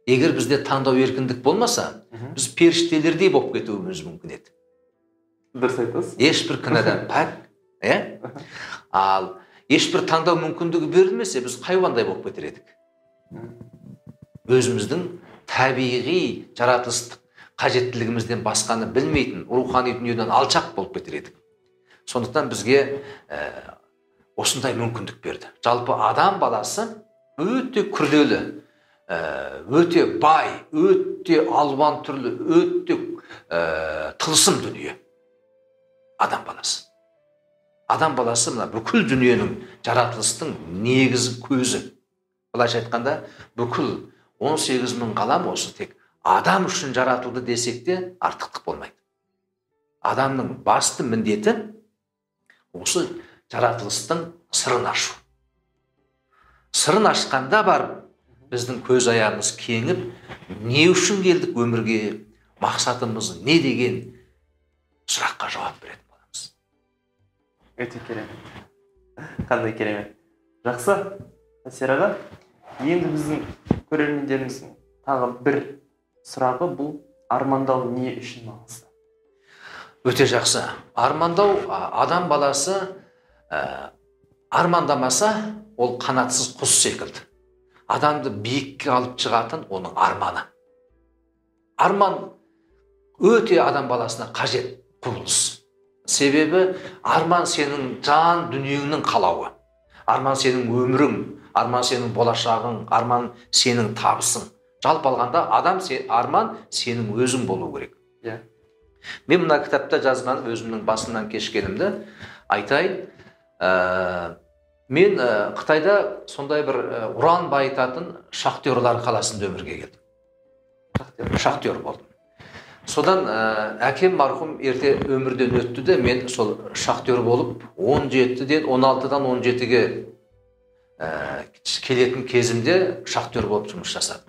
Speaker 2: Егер бізде таңдау еркіндік болмаса, біз періштелердей болып кетуіміз мүмкін еді.
Speaker 1: Дұрыс айтасыз.
Speaker 2: Ешбір күнәдан пәк, Ал ешбір таңдау мүмкіндігі берілмесе, біз хайуандай болып кетер едік. Өзіміздің табиғи жаратылыстық қажеттілігімізден басқаны білмейтін, рухани дүниеден алшақ болып кетер едік. Сондықтан бізге осындай мүмкіндік берді. Жалпы адам баласы өте күрделі, өте бай, өте алуан түрлі, өте тылсым дүние. Адам баласы. Адам баласы мына бүкіл дүниенің, жаратылыстың негізі көзі. Былайша айтқанда, бүкіл 18 мың ғалам осы тек адам үшін жаратылды десек те артықтық болмайды. Адамның басты міндеті осы жаратылыстың сырын ашу. Сырын ашқанда барып біздің көз аяғымыз кеңіп, не үшін келдік өмірге, мақсатымыз не деген сұраққа жауап беретін боламыз.
Speaker 1: Өте керемет. Қандай керемет. Жақсы, Әсер аға, енді біздің көрермендеріміздің тағы бір сұрағы бұл армандау не үшін маңызды?
Speaker 2: Өте жақсы. Армандау, адам баласы армандамаса, ол қанатсыз құс секілді. Адамды биікке алып шығатын оның арманы. Арман өте адам баласына қажет құбылыс. Себебі арман сенің жан дүниеңнің қалауы. Арман сенің өмірің, арман сенің болашағың, арман сенің табысың. Жалпы алғанда адам арман сенің өзің болу керек.
Speaker 1: Иә.
Speaker 2: Мен мына кітапта жазған өзімнің басымнан кешкенімді айтайын. Мен Қытайда сондай бір уран байытатын шахтерлар қаласында өмірге келдім. Шахтер болдым. Содан әкем марқұм ерте өмірден өтті де, мен сол шахтер болып 17-ден 16-дан 17-ге келетін кезімде шахтер болып жұмыс жасадым.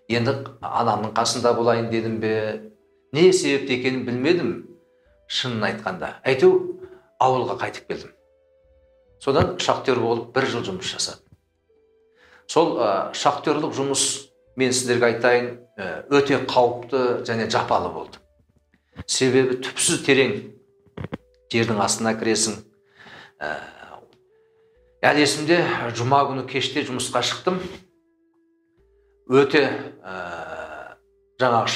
Speaker 2: Енді анамның қасында болайын дедім бе, не себепті екенін білмедім, шынын айтқанда. Әйтеу ауылға қайтып келдім. Содан шахтер болып бір жыл жұмыс жасадым. Сол шахтерлік жұмыс, мен сіздерге айтайын, өте қауіпті және жапалы болды. Себебі түпсіз терең жердің астына кіресің. Әлі есімде, жұма күні кеште жұмысқа шықтым. Өте жаңағы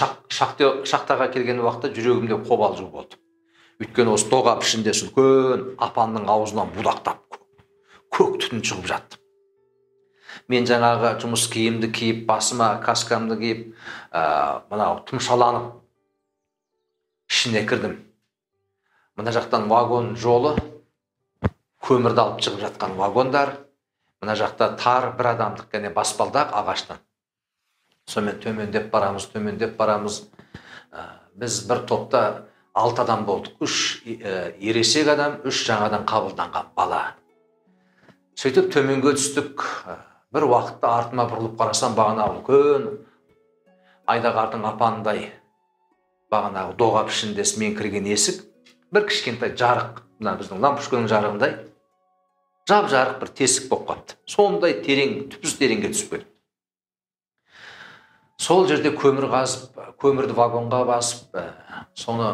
Speaker 2: шахтаға келген уақытта жүрегімде қобалжу болды. Өйткені осы доға пішіндес үлкен апанның аузынан будақтап көк түтін шығып жатты. Мен жаңағы жұмыс киімді киіп, басыма каскамды киіп, мынау тұмшаланып ішіне кірдім. Мына жақтан вагон жолы, көмірді алып шығып жатқан вагондар, мына жақта тар бір адамдық және баспалдақ ағаштан. Сонымен төмендеп барамыз, төмендеп барамыз. Біз бір топта 6 адам болдық. 3 ересек адам, 3 жаңадан қабылданған бала. Сөйтіп төменге түстік. Бір уақытта артыма бұрылып қарасам, бағана үлкен айдағардың апанындай бағанағы доға пішіндес мен кірген есік, бір кішкентай жарық, мына біздің лампочканың жарығындай жап-жарық бір тесік болып қапты. Сондай терең, түпсіз тереңге түсіп кетті. Сол жерде көмір қазып, көмірді вагонға басып, соны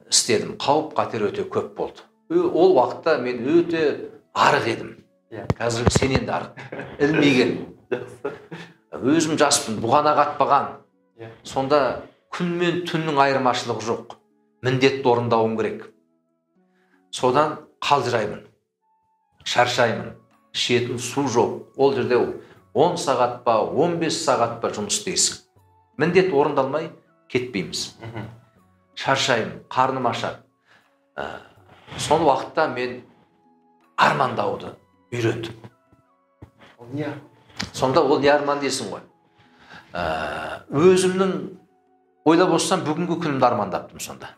Speaker 2: істедім. Қауіп қатер өте көп болды. Ол уақытта мен өте арық едім. Қазіргі сенен де арық, ілмеген. Өзім жаспын, бұғана қатпаған. Сонда күн мен түннің айырмашылығы жоқ. Міндетті орындауым керек. Содан қалжыраймын, шаршаймын, ішетін су жоқ. Ол жерде 10 сағат па, 15 сағат па жұмыс істейсің. Міндет орындалмай кетпейміз. Шаршаймын, қарным ашады. Сол уақытта мен армандауды үйрендім. Сонда ол не арман дейсің ғой. Өзімнің ойлап отырсам, бүгінгі күнімді армандаптым сонда.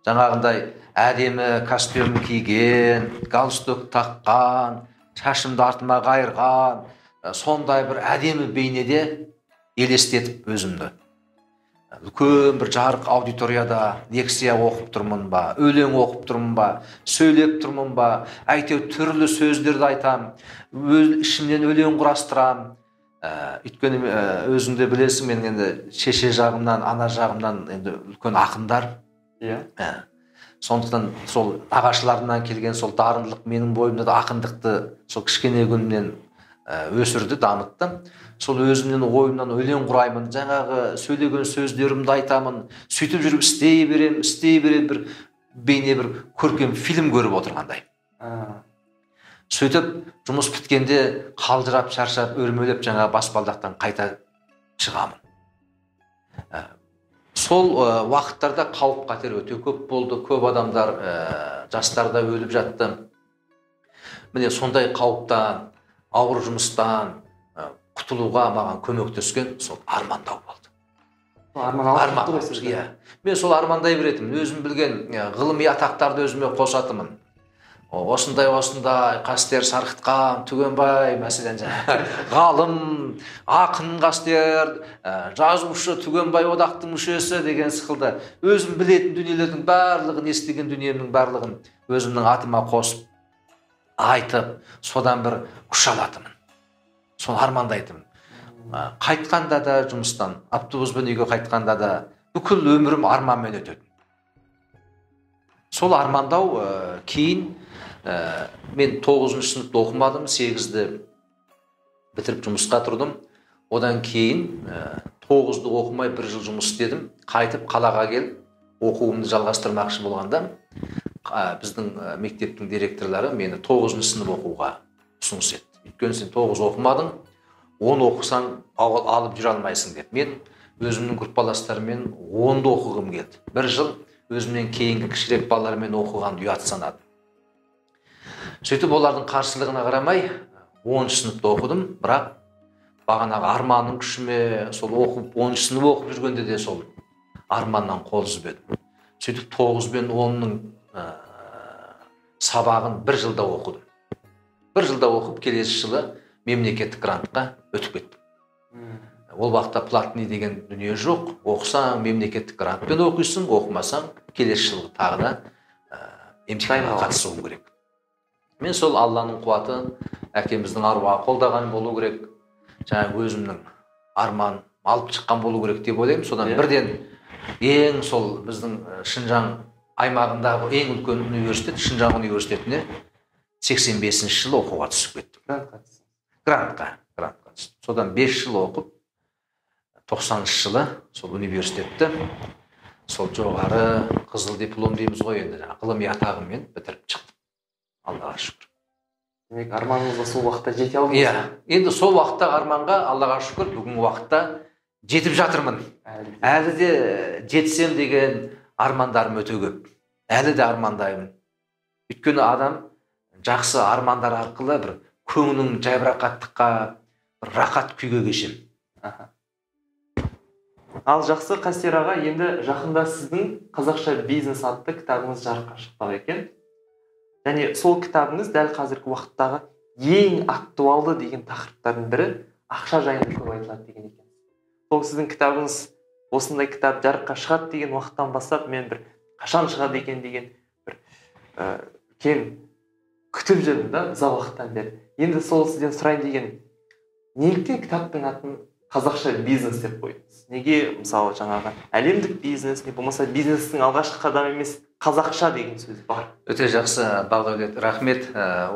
Speaker 2: Жаңағындай әдемі костюм киген, галстук таққан, шашымды артыма қайырған, сондай бір әдемі бейнеде елестетіп өзімді. Үлкен бір жарық аудиторияда лекция оқып тұрмын ба, өлең оқып тұрмын ба, сөйлеп тұрмын ба, әйтеуір түрлі сөздерді айтам, ішімнен өлең құрастырам. Өйткені өзің де білесің, мен енді шеше жағымнан, ана жағымнан енді үлкен ақындар. Сондықтан сол ағашыларымнан келген сол дарындылық менің бойымда да ақындықты сол кішкене күнімнен өсірді, дамытты. Сол өзімнен ойымнан өлең құраймын, жаңағы сөйлеген сөздерімді айтамын, сөйтіп жүріп істей берем, істей берем, бір бейне бір көркем фильм көріп отырғандай. Сөйтіп жұмыс біткенде қалжырап, шаршап, өрмелеп жаңа баспалдақтан қайта шығамын. Сол уақыттарда қауіп қатер өте көп болды, көп адамдар, жастар да өліп жатты. Міне сондай қауіптан, ауыр жұмыстан құтылуға маған көмектескен сол армандау болды.
Speaker 1: Арман,
Speaker 2: иә. Мен сол армандай беретінмін, өзім білген ғылыми атақтарды өзіме қосатынмын. Осындай осындай қастер сарқытқан Түгенбай, мәселен, ғалым, ақын қастер, жазушы Түгенбай одақтың мүшесі деген сықылды өзім білетін дүниелердің барлығын, естіген дүниемнің барлығын өзімнің атыма қосып айтып, содан бір күш алатынмын. Соны армандайтынмын. Қайтқанда да жұмыстан, автобуспен үйге қайтқанда да бүкіл өмірім арманмен өтетін. Сол армандау кейін мен 9-сыныпта оқымадым, 8-ді Бітіріп жұмысқа тұрдым. Одан кейін 9-ды оқымай бір жыл жұмыс істедім. Қайтып қалаға келіп оқуымды жалғастырмақшы болғанда біздің мектептің директорлары мені 9-шы сынып оқуға ұсыныс етті. Өйткені сен 9 оқымадың, 10 оқысаң алып жүре алмайсың деп. Мен өзімнің группаластарыммен 10-ды оқығым келді. Бір жыл өзімнен кейінгі кішірек балалармен оқығанды ұят санадым. Сөйтіп олардың қарсылығына қарамай 10-шы сыныпта оқыдым, бірақ бағанағы арманның күшіме сол оқып 10-шы сынып оқып жүргенде де сол арманнан қол үзбедім. Сөйтіп 9 бен 10-ның сабағын бір жылда оқыдым. Бір жылда оқып, келесі жылы мемлекеттік грантқа өтіп кеттім. Ол уақытта платный деген дүние жоқ. Оқысаң мемлекеттік грантпен оқисың, оқымасаң келесі жылы тағы да емтиханға қатысуың керек. Мен сол Алланың қуаты, әкеміздің аруағы қолдаған болу керек, жаңа өзімнің арман алып шыққан болу керек деп ойлаймын. Содан бірден ең сол біздің Шынжаң аймағындағы ең үлкен университет, Шынжаң университетіне 85-ші жылы оқуға түсіп кеттім. Грантқа түстім. Содан 5 жыл оқып, 90-шы жылы сол университетті сол жоғары қызыл диплом дейміз ғой енді, жаңа ғылыми атағыммен бітіріп шықтым. Аллаға шүкір.
Speaker 1: Демек, арманыңызға сол уақытта жете алдыңыз?
Speaker 2: Иә, енді сол уақыттағы арманға Аллаға шүкір бүгінгі уақытта жетіп жатырмын. Әлі де жетсем деген армандарым өте көп. Әлі де армандаймын. Өйткені адам жақсы армандар арқылы бір көңілің жайбарақаттыққа, бір рақат күйге кешем.
Speaker 1: Ал жақсы, Қастер аға, енді жақында сіздің Қазақша бизнес атты кітабыңыз жарыққа шықпақ екен. Және сол кітабыңыз дәл қазіргі уақыттағы ең актуалды деген тақырыптардың бірі ақша жайында көп айтылады деген екен. Сол сіздің кітабыңыз осындай кітап жарыққа шығады деген уақыттан бастап мен бір қашан шығады екен деген бір үлкен күтіп жүрдім да ұзақ уақыттан бері. Енді сол сізден сұрайын деген, неліктен кітаптың атын Қазақша бизнес деп қойдыңыз? Неге мысалы жаңағы әлемдік бизнес, не болмаса бизнестің алғашқы қадамы емес қазақша деген сөз бар?
Speaker 2: Өте жақсы, Бағдәулет, рахмет.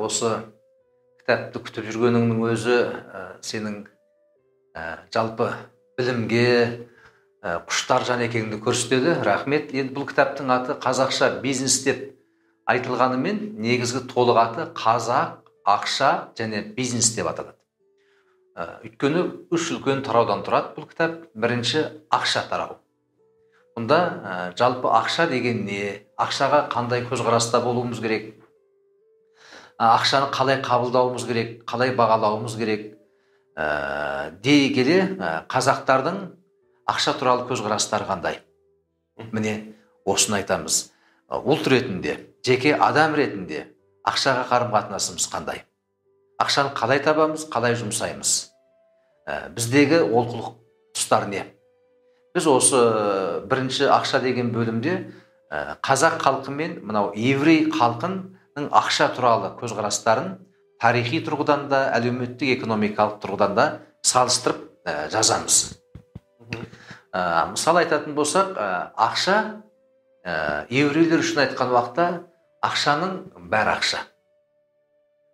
Speaker 2: Осы кітапты күтіп жүргеніңнің өзі сенің жалпы білімге құштар жан екеніңді көрсетеді. Рахмет. Енді бұл кітаптың аты Қазақша бизнес деп айтылғанымен негізгі толық аты Қазақ, ақша және бизнес деп аталады. Өйткені үш үлкен тараудан тұрады бұл кітап. Бірінші ақша тарауы. Бұнда жалпы ақша деген не, ақшаға қандай көзқараста болуымыз керек, ақшаны қалай қабылдауымыз керек, қалай бағалауымыз керек дей келе қазақтардың ақша туралы көзқарастары қандай. Міне осыны айтамыз. Ұлт ретінде, жеке адам ретінде ақшаға қарым-қатынасымыз қандай? Ақшаны қалай табамыз, қалай жұмсаймыз? Біздегі олқылық тұстар не? Біз осы бірінші ақша деген бөлімде қазақ халқы мен мынау еврей халқының ақша туралы көзқарастарын тарихи тұрғыдан да, әлеуметтік, экономикалық тұрғыдан да салыстырып жазамыз. Мысал айтатын болсақ, ақша еврейлер үшін айтқан уақытта ақшаның бәрі ақша.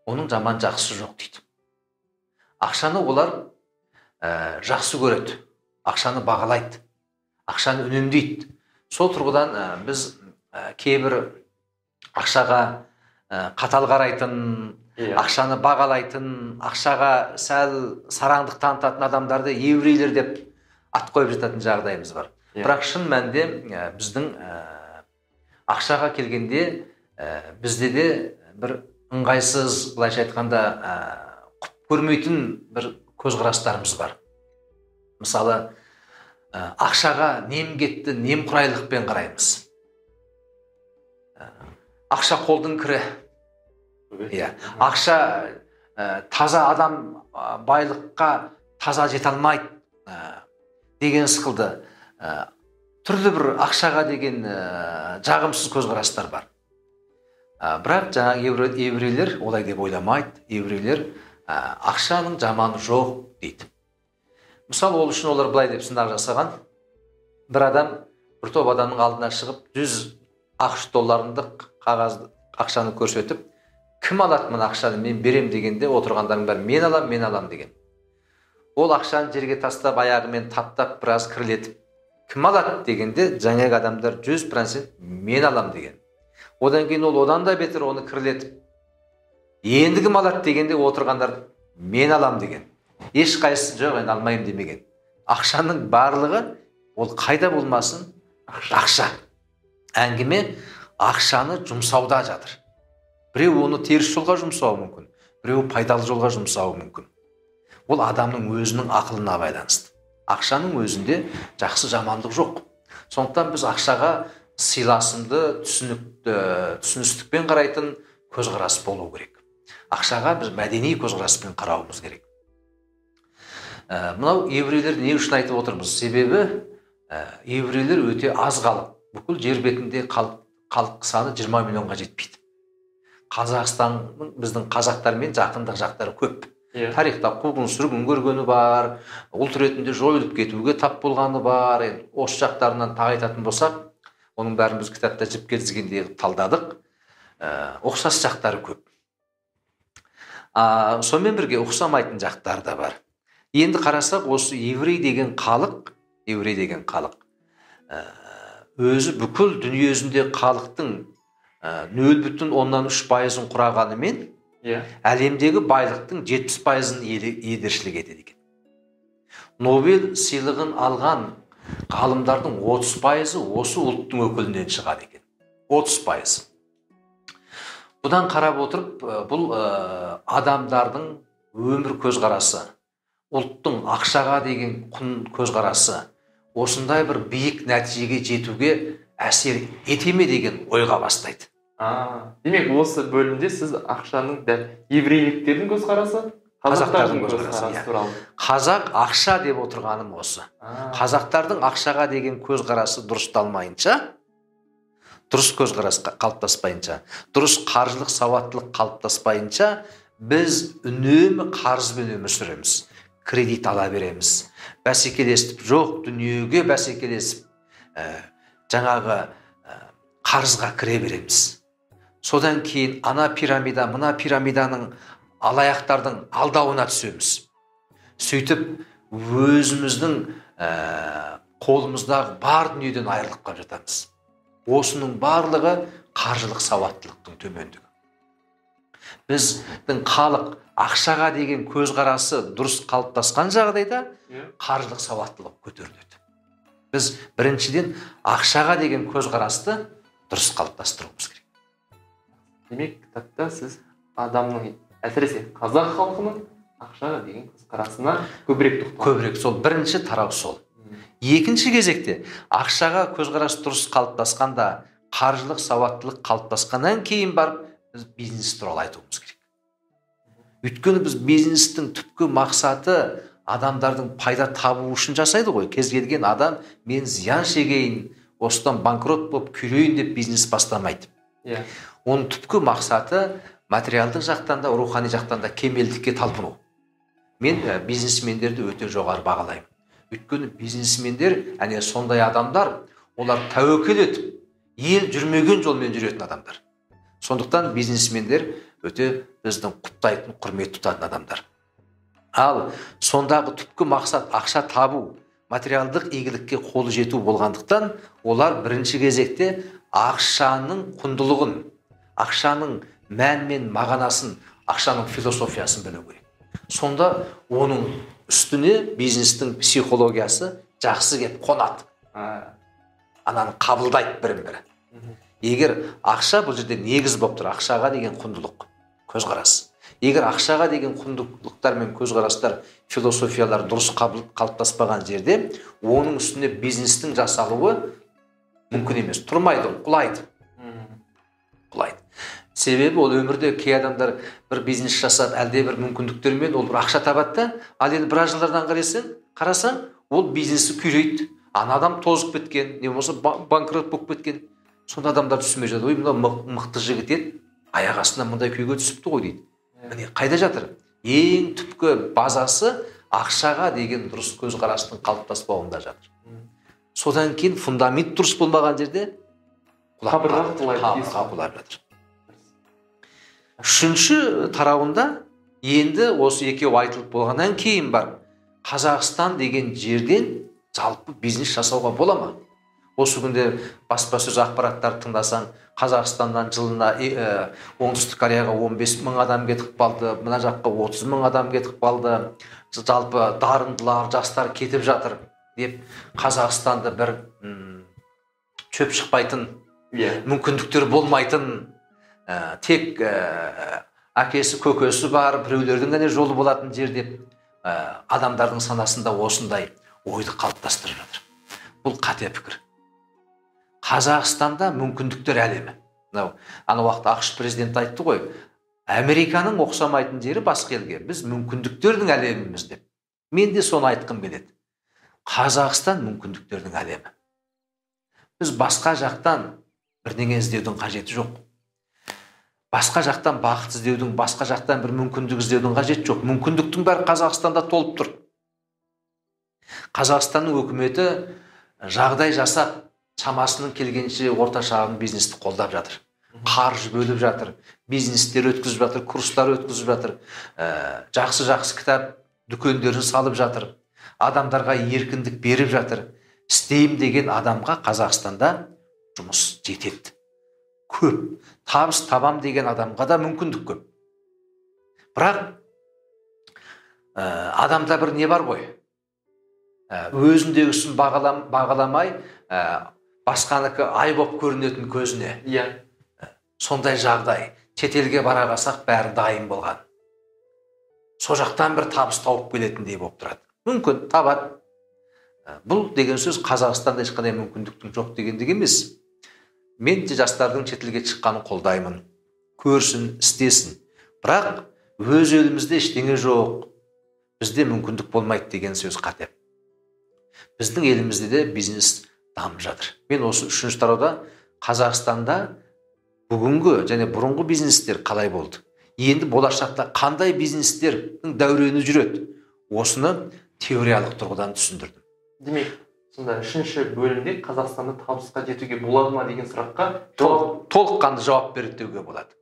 Speaker 2: Оның жаман жақсысы жоқ дейді. Ақшаны олар жақсы көреді, ақшаны бағалайды, ақшаны үнемдейді. Сол тұрғыдан біз кейбір ақшаға қатал қарайтын, ақшаны бағалайтын, ақшаға сәл сараңдық танытатын адамдарды еврейлер деп ат қойып жататын жағдайымыз бар. Бірақ шын мәнінде біздің ақшаға келгенде бізде де бір ыңғайсыз, былайша айтқанда, құп көрмейтін бір көзқарастарымыз бар. Мысалы, ақшаға немкетті, немқұрайлықпен қараймыз. Ақша қолдың кірі. Ақша таза адам байлыққа таза жете алмайды деген сықылды түрлі бір ақшаға деген жағымсыз көзқарастар бар. Бірақ жаңа еврейлер олай деп ойламайды. Еврейлер ақшаның жаманы жоқ дейді. Мысалы, ол үшін олар былай деп сынақ жасаған. Бір адам бір топ адамның алдына шығып 100 ақш долларындық қағаз ақшаны көрсетіп, кім алады мына ақшаны, мен берем дегенде отырғандардың бәрі мен алам, мен алам деген. Ол ақшаны жерге тастап, аяғымен таптап, біраз кірлетіп, кім алады дегенде, жаңағы адамдар 100% мен алам деген. Одан кейін ол одан да бетер оны кірлетіп, енді кім алады дегенде отырғандар мен алам деген. Ешқайсысы жоқ, енді алмаймын демеген. Ақшаның барлығы ол қайда болмасын ақша. Әңгіме ақшаны жұмсауда жатыр. Біреу оны теріс жолға жұмсауы мүмкін, біреу пайдалы жолға жұмсауы мүмкін. Ол адамның өзінің ақылына байланысты. Ақшаның өзінде жақсы жамандық жоқ. Сондықтан біз ақшаға сыйласымды, түсіністікпен қарайтын көзқарас болу керек. Ақшаға біз мәдени көзқараспен қарауымыз керек. Мынау еврейлер не үшін айтып отырмыз? Себебі еврейлер өте аз халық. Бүкіл жер бетінде халық саны 20 миллионға жетпейді. Қазақстанның біздің қазақтармен жақындық жақтары көп. Тарихта қуғын сүргін көргені бар, ұлт ретінде жойылып кетуге тап болғаны бар. Енді осы жақтарынан тағы айтатын болсақ, оның бәрін біз кітапта жіпке тізгендей талдадық. Ұқсас жақтары көп. Сонымен бірге ұқсамайтын жақтары да бар. Енді қарасақ, осы еврей деген халық, өзі бүкіл дүниежүзінде халықтың 0,3%-ын құрағанымен, әлемдегі байлықтың 70%-ын иедершілік етеді екен. Нобель сыйлығын алған ғалымдардың 30%-ы осы ұлттың өкілінен шығады екен. 30%. Бұдан қарап отырып, бұл адамдардың өмір көзқарасы, ұлттың ақшаға деген құн көзқарасы осындай бір биік нәтижеге жетуге әсер ете ме деген ойға бастайды.
Speaker 1: Демек, осы бөлімде сіз ақшаның дәл еврейліктердің көзқарасы, қазақтардың көзқарасы туралы.
Speaker 2: Қазақ ақша деп отырғаным осы. Қазақтардың ақшаға деген көзқарасы дұрысталмайынша, дұрыс көзқарас қалыптаспайынша, дұрыс қаржылық сауаттылық қалыптаспайынша, біз үнемі қарызбен өмір сүреміз, кредит ала береміз, бәсекелесіп, жоқ дүниеге бәсекелесіп, жаңағы қарызға кіре береміз. Содан кейін ана пирамида, мына пирамиданың алаяқтардың алдауына түсеміз. Сөйтіп өзіміздің қолымыздағы бар дүниеден айырылып қалып жатамыз. Осының барлығы қаржылық сауаттылықтың төмендігі. Біздің халық ақшаға деген көзқарасы дұрыс қалыптасқан жағдайда қаржылық сауаттылық көтеріледі. Біз біріншіден ақшаға деген көзқарасты дұрыс қалыптастыруымыз керек.
Speaker 1: Демек, кітапта сіз адамның, әсіресе қазақ халқының ақшаға деген көзқарасына көбірек тоқталдыңыз.
Speaker 2: Көбірек, сол бірінші тарау сол. Екінші кезекте ақшаға көзқарас дұрыс қалыптасқанда, қаржылық сауаттылық қалыптасқаннан кейін барып біз бизнес туралы айтуымыз керек. Өйткені біз бизнестің түпкі мақсаты адамдардың пайда табу үшін жасайды ғой. Кез келген адам мен зиян шегейін, осыдан банкрот болып күйрейін деп бизнес бастамайды. Оның түпкі мақсаты материалдық жақтан да, рухани жақтан да кемелдікке талпыну. Мен бизнесмендерді өте жоғары бағалаймын. Өйткені бизнесмендер, әне сондай адамдар, олар тәуекел етіп, ел жүрмеген жолмен жүретін адамдар. Сондықтан бизнесмендер өте біздің құптайтын, құрмет тұтатын адамдар. Ал сондағы түпкі мақсат ақша табу, материалдық игілікке қолы жету болғандықтан, олар бірінші кезекте ақшаның құндылығын, ақшаның мән мен мағынасын, ақшаның философиясын білу керек. Сонда оның үстіне бизнестің психологиясы жақсы кеп қонады. Ананы қабылдайды бірін-бірі. Егер ақша бұл жерде негіз болып тұр, ақшаға деген құндылық, көзқарас. Егер ақшаға деген құндылықтар мен көзқарастар, философиялар дұрыс қалыптаспаған жерде, оның үстіне бизнестің жасалуы мүмкін емес. Тұрмайды ол, құлайды. Құлайды. Себебі ол өмірде кей адамдар бір бизнес жасап, әлде бір мүмкіндіктермен ол бір ақша табады да, ал енді біраз жылдардан қарасаң, ол бизнесі күйрейді. Ана адам тозып кеткен, не болмаса банкрот болып кеткен. Сонда адамдар түсінбей жатады. Ой, мынау мықты жігіт еді, аяқ астынан мындай күйге түсіпті ғой дейді. Міне қайда жатыр? Ең түпкі базасы ақшаға деген дұрыс көзқарастың қалыптаспауында жатыр. Содан кейін фундамент дұрыс болмаған жерде қабырға құлап жатыр. Үшінші тарауында енді осы екеуі айтылып болғаннан кейін барып Қазақстан деген жерден жалпы бизнес жасауға бола ма? Осы күнде баспасөз ақпараттарды тыңдасаң, Қазақстаннан жылына Оңтүстік Кореяға 15 мың адам кетіп қалды, мына жаққа 30 мың адам кетіп қалды, жалпы дарындылар, жастар кетіп жатыр деп Қазақстанды бір шөп шықпайтын, мүмкіндіктер болмайтын, тек әкесі көкесі бар, біреулердің ғана жолы болатын жер деп адамдардың санасында осындай ойды қалыптастырып жатыр. Бұл қате пікір. Қазақстанда мүмкіндіктер әлемі. Мынау ана уақытта АҚШ президенті айтты ғой, Американың ұқсамайтын жері басқа елге, біз мүмкіндіктердің әлеміміз деп. Мен де соны айтқым келеді. Қазақстан мүмкіндіктердің әлемі. Біз басқа жақтан бірдеңе іздеудің қажеті жоқ. Басқа жақтан бақыт іздеудің, басқа жақтан бір мүмкіндік іздеудің қажеті жоқ. Мүмкіндіктің бәрі Қазақстанда толып тұр. Қазақстанның өкіметі жағдай жасап, шамасының келгенше орта шағын бизнесті қолдап жатыр. Қаржы бөліп жатыр, бизнестер өткізіп жатыр, курстар өткізіп жатыр, жақсы-жақсы кітап дүкендерін салып жатыр, адамдарға еркіндік беріп жатыр. Істеймін деген адамға Қазақстанда жұмыс жетеді. Көп. Табыс табам деген адамға да мүмкіндік көп. Бірақ адамда бір не бар ғой? Өзіндегісін бағаламай, басқаныкі ай боп көрінетін көзіне. Сондай жағдай. Шетелге бара қалсақ бәрі дайын болған. Со жақтан бір табыс тауып келетіндей болып тұрады. Мүмкін табады. Бұл деген сөз Қазақстанда ешқандай мүмкіндіктің жоқ дегендік емес. Мен де жастардың шетелге шыққанын қолдаймын. Көрсін, істесін. Бірақ өз елімізде ештеңе жоқ. Бізде мүмкіндік болмайды деген сөз қате. Біздің елімізде де бизнес дамып жатыр. Мен осы үшінші тарауда Қазақстанда бүгінгі және бұрынғы бизнестер қалай болды? Енді болашақта қандай бизнестердің дәурені жүреді? Осыны теориялық тұрғыдан түсіндірдім.
Speaker 1: Демек, сонда үшінші бөлімде Қазақстанда табысқа жетуге болады ма деген сұраққа
Speaker 2: толыққанды жауап береді деуге болады.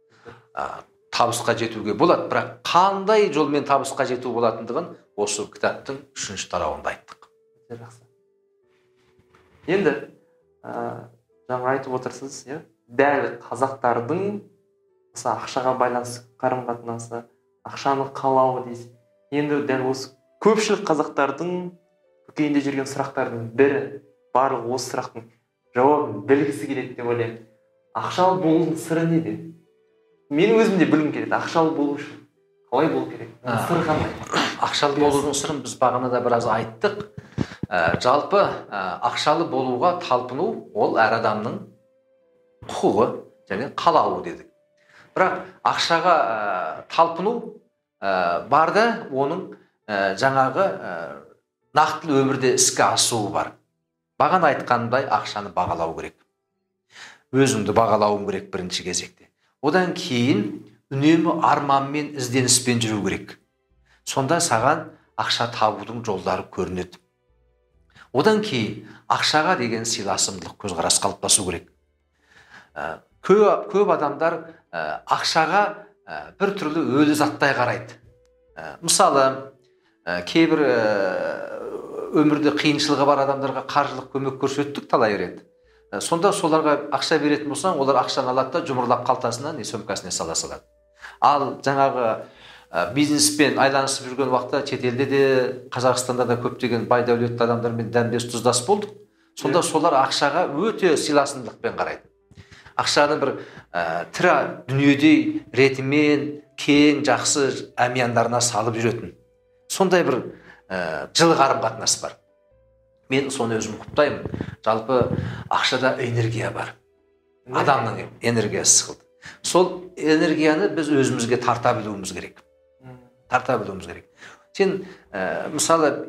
Speaker 2: Табысқа жетуге болады, бірақ қандай жолмен табысқа жету болатындығын осы кітаптың үшінші тарауында айттық.
Speaker 1: Жақсы. Енді жаңа айтып отырсыз, дәл қазақтардың осы ақшаға байланысты қарым-қатынасы, ақшаны қалауы дейсіз. Енді дәл осы көпшілік қазақтардың көкейінде жүрген сұрақтардың бірі, барлық осы сұрақтың жауабын білгісі келеді деп ойлаймын. Ақшалы болудың сыры неде? Менің өзім де білгім келеді. Ақшалы болу үшін қалай болу керек? Сыры қандай?
Speaker 2: Ақшалы болудың сырын біз бағана да біраз айттық. Жалпы ақшалы болуға талпыну ол әр адамның құқығы және қалауы дедік. Бірақ ақшаға талпыну бар да, оның жаңағы нақтылы өмірде іске асуы бар. Бағана айтқанымдай, ақшаны бағалау керек. Өзіңді бағалауың керек бірінші кезекте. Одан кейін үнемі арманмен, ізденіспен жүру керек. Сонда саған ақша табудың жолдары көрінеді. Одан кейін ақшаға деген сыйласымдылық көзқарас қалыптасу керек. Көп адамдар ақшаға бір түрлі өлі заттай қарайды. Мысалы, кейбір өмірде қиыншылығы бар адамдарға қаржылық көмек көрсеттік талай рет. Сонда соларға ақша беретін болсаң, олар ақшаны алады да жұмырлап қалтасына, не сөмкасіне сала салады. Ал жаңағы бизнеспен айланысып жүрген уақытта шетелде де, Қазақстанда да көптеген бай дәулетті адамдармен дәмдес тұздас болдық. Сонда солар ақшаға өте сыйласымдылықпен қарайды. Ақшаны бір тірі дүниедей ретімен кең жақсы әмияндарына салып жүретін. Сондай бір жылы қарым-қатынас бар. Мен соны өзім құптаймын. Жалпы ақшада энергия бар. Адамның энергиясы сықылды. Сол энергияны біз өзімізге тарта білуіміз керек. Тарта білуіміз керек. Сен мысалы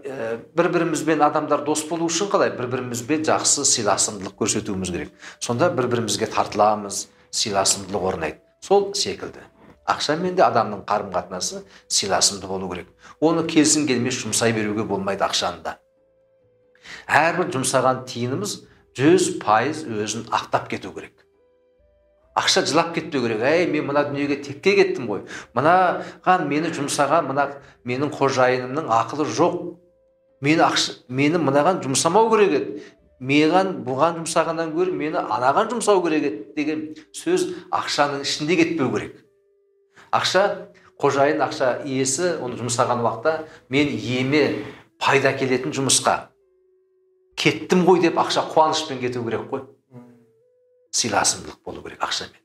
Speaker 2: бір-бірімізбен адамдар дос болу үшін қалай бір-бірімізбен жақсы сыйласымдылық көрсетуіміз керек. Сонда бір-бірімізге тартыламыз, сыйласымдылық орнайды. Сол секілді. Ақшамен де адамның қарым-қатынасы сыйласымды болу керек. Оны келсін келмес жұмсай беруге болмайды ақшаны да. Әрбір жұмсаған тиынымыз 100% өзін ақтап кету керек. Ақша жылап кетпеу керек. Әй, мен мына дүниеге текке кеттім ғой. Мынаған мені жұмсаған, мына менің қожайынымның ақылы жоқ Мені мынаған жұмсамау керек еді, маған бұған жұмсағаннан гөрі мені анаған жұмсау керек еді деген сөз ақшаның ішінде кетпеу керек. Ақша, қожайын, ақша иесі оны жұмсаған уақытта мен иеме пайда келетін жұмысқа кеттім ғой деп ақша қуанышпен кету керек қой. Сыйласымдылық болу керек ақшамен.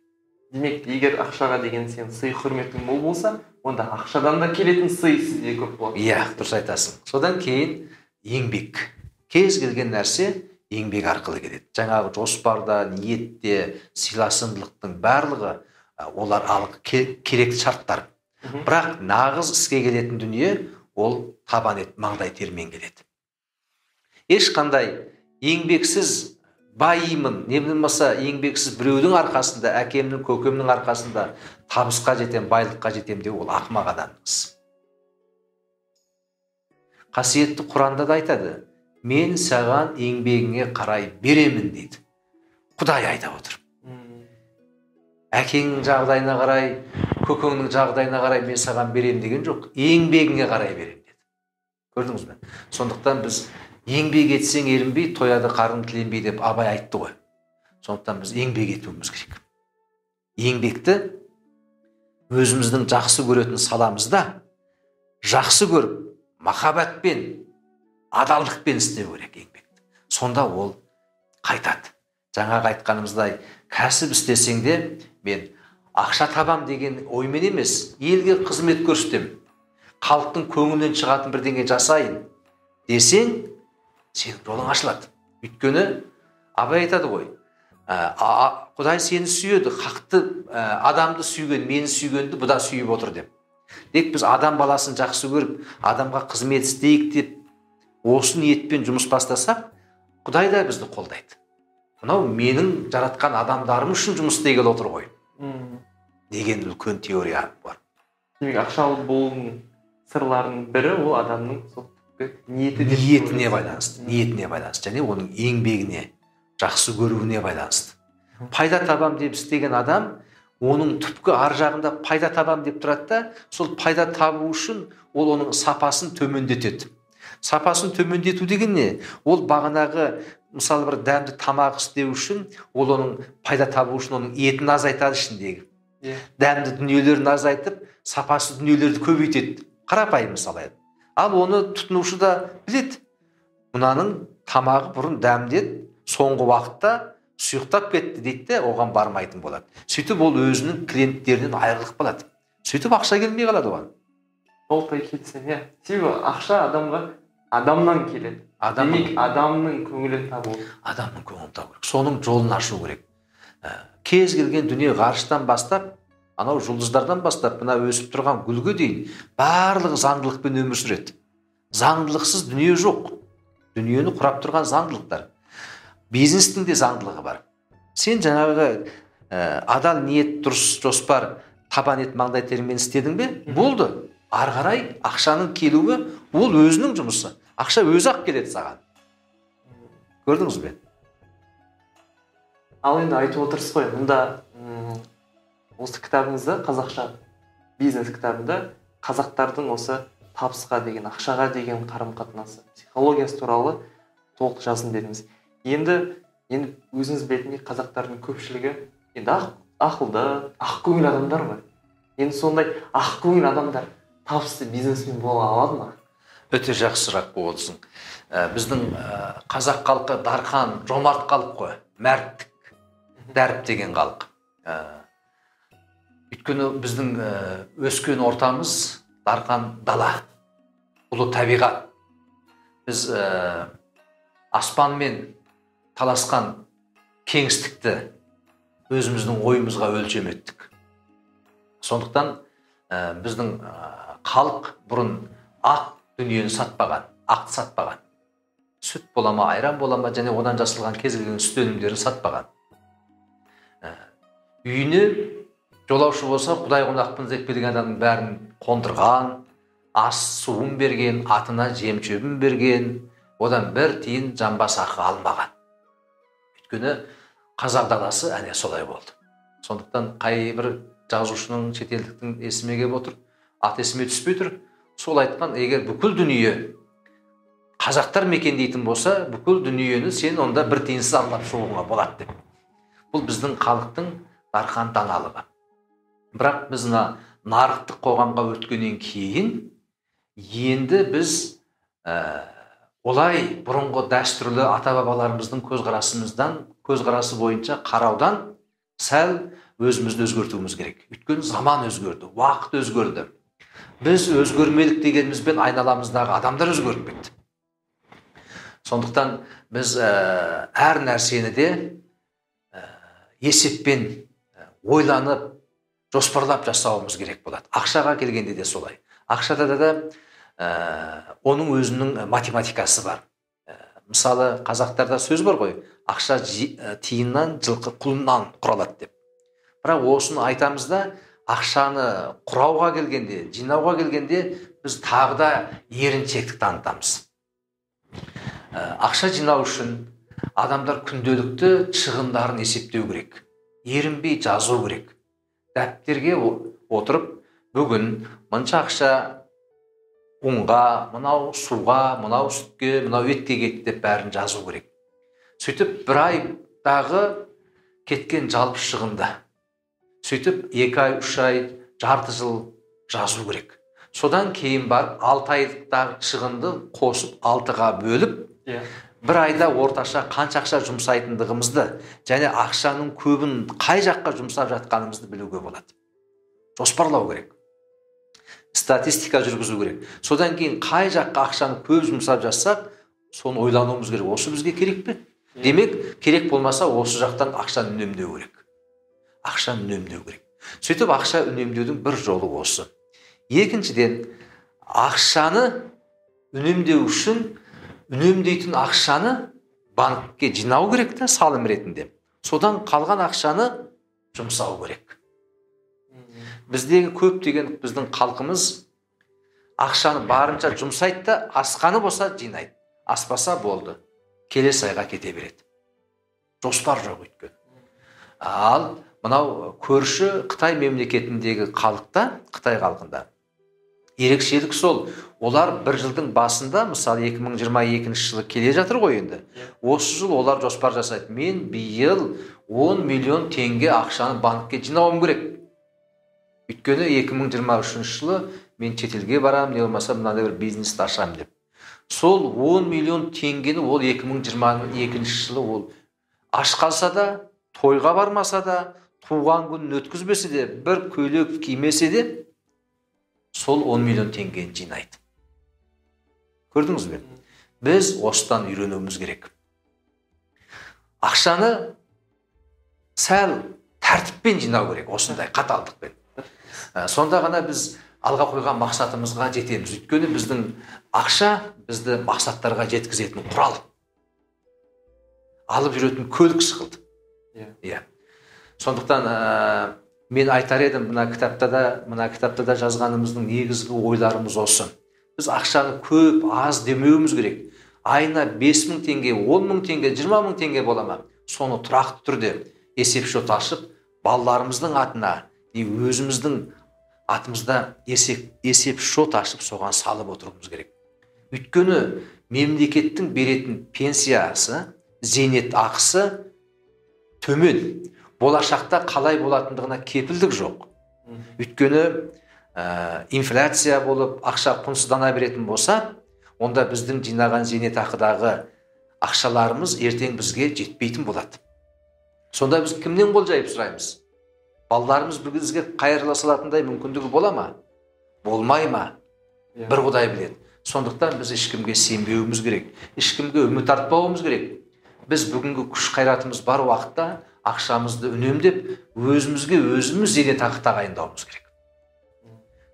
Speaker 1: Демек, егер ақшаға деген сен сый құрметің мол болса, онда ақшадан да келетін сый сізде көп болады.
Speaker 2: Иә, дұрыс айтасың. Содан кейін еңбек. Кез келген нәрсе еңбек арқылы келеді. Жаңағы жоспарда, ниетте, сыйласымдылықтың барлығы олар керекті шарттар. Бірақ нағыз іске келетін дүние ол табан ет, маңдай термен келеді. Ешқандай еңбексіз байимын, не болмаса еңбексіз біреудің арқасында, әкемнің, көкемнің арқасында табысқа жетем, байлыққа жетем деу ол ақымақ адамның ісі. Қасиетті Құранда да айтады, мен саған еңбегіңе қарай беремін дейді. Құдай айтып отыр. Әкеңнің жағдайына қарай, көкеңнің жағдайына қарай мен саған берем деген жоқ, еңбегіңе қарай берем деді. Көрдіңіз бе? Сондықтан біз еңбек етсең ерінбей, тояды қарын тіленбей деп Абай айтты ғой. Сондықтан біз еңбек етуіміз керек. Еңбекті өзіміздің жақсы көретін саламызда жақсы көріп, махаббатпен, адалдықпен істеу керек еңбекті. Сонда ол қайтады. Жаңағы айтқанымыздай, кәсіп істесең де мен ақша табам деген оймен емес, елге қызмет көрсетем, халықтың көңілінен шығатын бірдеңе жасайын десең, сенің жолың ашылады. Өйткені Абай айтады ғой, Құдай сені сүйеді, хақты адамды сүйген, мені сүйгенді бұда сүйіп отыр деп. Тек біз адам баласын жақсы көріп, адамға қызмет істейік деп осы ниетпен жұмыс бастасақ, Құдай да бізді қолдайды. Мынау менің жаратқан адамдарым үшін жұмыс істегелі отыр ғой деген үлкен теория бар.
Speaker 1: Демек, ақшалы болудың сырларының бірі ол адамның сол түпкі
Speaker 2: ниетіне байланысты, ниетіне байланысты және оның еңбегіне, жақсы көруіне байланысты. Пайда табам деп істеген адам оның түпкі ар жағында пайда табам деп тұрады да, сол пайда табу үшін ол оның сапасын төмендетеді. Сапасын төмендету деген не? Ол бағанағы, мысалы, бір дәмді тамақ істеу үшін, ол оның пайда табу үшін оның етін азайтады ішіндегі. Дәмді дүниелерін азайтып, сапасы дүниелерді көбейтеді. Қарапайым мысал еді. Ал оны тұтынушы да біледі. Мынаның тамағы бұрын дәмді еді, соңғы уақытта сұйықтап кетті дейді де, оған бармайтын болады. Сөйтіп ол өзінің клиенттерінен айырылып қалады. Сөйтіп ақша келмей қалады оған.
Speaker 1: Толықтай келісемін, иә. Себебі ақша адамға адамнан келеді. Демек, адамның көңілін табу.
Speaker 2: Адамның көңілін табу керек. Соның жолын ашу керек. Кез келген дүние ғарыштан бастап, анау жұлдыздардан бастап, мына өсіп тұрған гүлге дейін барлығы заңдылықпен өмір сүреді. Заңдылықсыз дүние жоқ. Дүниені құрап тұрған заңдылықтар. Бизнестің де заңдылығы бар. Сен жаңағы адал ниет, дұрыс жоспар, табан ет, маңдай теріңмен істедің бе? Болды. Ары қарай ақшаның келуі ол өзінің жұмысы. Ақша өзі-ақ келеді саған. Көрдіңіз бе?
Speaker 1: Ал енді айтып отырсыз ғой, мұнда осы кітабыңызда, қазақша бизнес кітабында қазақтардың осы табысқа деген, ақшаға деген қарым-қатынасы, психологиясы туралы толық жаздым дедіңіз. Енді өзіңіз білетіндей, қазақтардың көпшілігі енді ақылды, ақкөңіл адамдар ғой. Енді сондай ақкөңіл адамдар табысты бизнесмен бола алады ма?
Speaker 2: Өте жақсы сұрақ болып отырсың. Біздің қазақ халқы дархан, жомарт халық қой, мәрттік, дәріптеген халық. Өйткені біздің өскен ортамыз дархан дала, ұлы табиғат. Біз аспанмен таласқан кеңістікті өзіміздің ойымызға өлшем еттік. Сондықтан біздің халық бұрын ақ дүниені сатпаған, ақты сатпаған. Сүт бола ма, айран бола ма, және одан жасалған кез келген сүт өнімдерін сатпаған. Үйіне жолаушы болса, Құдай қонақпын деп келген адамның бәрін қондырған, ас суын берген, атына жем шөбін берген, одан бір тиын жамбас ақы алмаған. Өйткені қазақ даласы әне солай болды. Сондықтан қай бір жазушының, шетелдіктің есіме келіп отыр, ат есіме түспей тұр. Сол айтқан, егер бүкіл дүние Қазақтар мекендейтін болса, бүкіл дүниені сен онда бір тиынсыз аралап шығуыңа болады деп. Бұл біздің халықтың дархан даналығы. Бірақ біз мына нарықтық қоғамға өткеннен кейін енді біз олай бұрынғы дәстүрлі ата-бабаларымыздың көзқарасы бойынша қараудан сәл өзімізді өзгертуіміз керек. Өйткені заман өзгерді, уақыт өзгерді. Біз өзгермелік дегенімізбен айналамыздағы адамдар өзгеріп кетті. Сондықтан біз әр нәрсені де есеппен ойланып, жоспарлап жасауымыз керек болады. Ақшаға келгенде де солай. Ақшада да оның өзінің математикасы бар. Мысалы, қазақтарда сөз бар ғой, ақша тиыннан, жылқы құлыннан құралады деп. Бірақ осыны айтамыз да, ақшаны құрауға келгенде, жинауға келгенде біз тағы да еріншектік танытамыз. Ақша жинау үшін адамдар күнделікті шығындарын есептеу керек, ерінбей жазу керек. Дәптерге отырып, бүгін мынша ақша ұнға, мынау суға, мынау сүтке, мынау етке кетті деп бәрін жазу керек. Сөйтіп бір айдағы кеткен жалпы шығынды, сөйтіп 2 ай, 3 ай, жарты жыл жазу керек. Содан кейін барып 6 айлықтағы шығынды қосып 6-ға бөліп, бір айда орташа қанша ақша жұмсайтындығымызды және ақшаның көбін қай жаққа жұмсап жатқанымызды білуге болады. Жоспарлау керек. Статистика жүргізу керек. Содан кейін қай жаққа ақшаны көп жұмсап жатсақ, соны ойлануымыз керек. Осы бізге керек пе? Демек, керек болмаса осы жақтан ақшаны үнемдеу керек. Ақшаны үнемдеу керек. Сөйтіп ақша үнемдеудің бір жолы осы. Екіншіден, ақшаны үнемдеу үшін үнемдейтін ақшаны банкке жинау керек та, салым ретінде. Содан қалған ақшаны жұмсау керек. Біздегі көптеген біздің халқымыз ақшаны барынша жұмсайды да, асқаны болса жинайды, аспаса болды, келесі айға кете береді. Жоспар жоқ өйткені. Ал мынау көрші Қытай мемлекетіндегі халықта, Қытай халқында ерекшелік сол, олар бір жылдың басында, мысалы 2022 жылы келе жатыр ғой енді. Осы жыл олар жоспар жасайды. Мен биыл 10 миллион теңге ақшаны банкке жинауым керек. Өйткені 2023 жылы мен шетелге барамын, не болмаса мынандай бір бизнесті ашамын деп. Сол 10 миллион теңгені ол 2022 жылы ол аш қалса да, тойға бармаса да, туған күнін өткізбесе де, бір көйлек кимесе де, сол 10 миллион теңгені жинайды. Көрдіңіз бе? Біз осыдан үйренуіміз керек. Ақшаны сәл тәртіппен жинау керек, осындай қаталдықпен. Сонда ғана біз алға қойған мақсатымызға жетеміз. Өйткені біздің ақша бізді мақсаттарға жеткізетін құрал. Алып жүретін көлік сықылды. Иә. Сондықтан мен айтар едім, мына кітапта да жазғанымыздың негізгі ойларымыз осы. Біз ақшаны көп, аз демеуіміз керек. Айына 5000 теңге, 10000 теңге, 20000 теңге бола ма? Соны тұрақты түрде есеп шот ашып, балаларымыздың атына, не өзіміздің атымызда есеп шот ашып, соған салып отыруымыз керек. Өйткені мемлекеттің беретін пенсиясы, зейнет ақысы төмен. Болашақта қалай болатындығына кепілдік жоқ. Өйткені инфляция болып, ақша құнсыздана беретін болса, онда біздің жинаған зейнетақыдағы ақшаларымыз ертең бізге жетпейтін болады. Сонда біз кімнен қол жайып сұраймыз? Балаларымыз бізге қайырыла салатындай мүмкіндігі бола ма? Болмай ма? Бір Құдай біледі. Сондықтан біз ешкімге сенбеуіміз керек, ешкімге үміт артпауымыз керек. Біз бүгінгі күш қайратымыз бар уақытта ақшамызды үнемдеп, өзімізге өзіміз зейнетақы тағайындауымыз керек.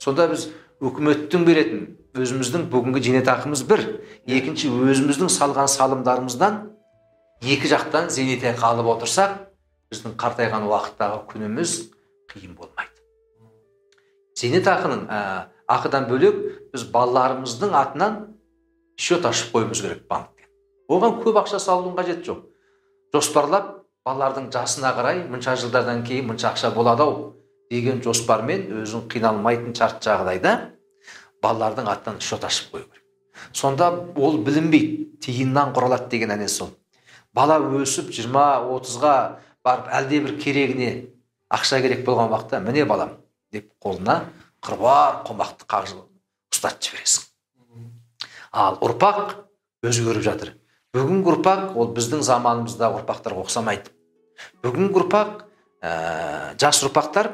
Speaker 2: Сонда біз үкіметтің беретін өзіміздің бүгінгі зейнетақымыз бір, екінші өзіміздің салған салымдарымыздан екі жақтан зейнетақы алып отырсақ, біздің қартайған уақыттағы күніміз қиын болмайды. Зейнетақының ақыдан бөлек біз балаларымыздың атынан счет ашып қоюымыз керек банкте. Оған көп ақша салудың қажеті жоқ. Жоспарлап балалардың жасына қарай мынша жылдардан кейін мынша ақша болады ау деген жоспармен өзің қиналмайтын шарт жағдайда балалардың атынан счет ашып қою керек. Сонда ол білінбейді, тиыннан құралады деген әне сол. Бала өсіп 20-30-ға барып әлде бір керегіне ақша керек болған уақытта міне балам деп қолына қыруар қомақты қаржы ұстатып жібересің. Ал ұрпақ өзгеріп жатыр. Бүгінгі ұрпақ ол біздің заманымыздағы ұрпақтарға ұқсамайды. Бүгінгі ұрпақ, жас ұрпақтар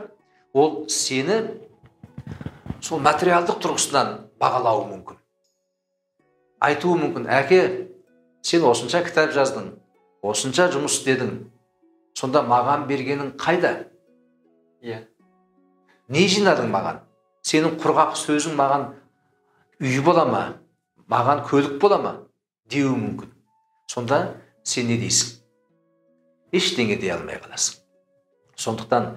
Speaker 2: ол сені сол материалдық тұрғысынан бағалауы мүмкін. Айтуы мүмкін, әке, сен осынша кітап жаздың, осынша жұмыс істедің, сонда маған бергенің қайда?
Speaker 1: Иә.
Speaker 2: Не жинадың маған? Сенің құрғақ сөзің маған үй бола ма? Маған көлік бола ма? Деуі мүмкін. Сонда сен не дейсің? Ештеңе дей алмай қаласың. Сондықтан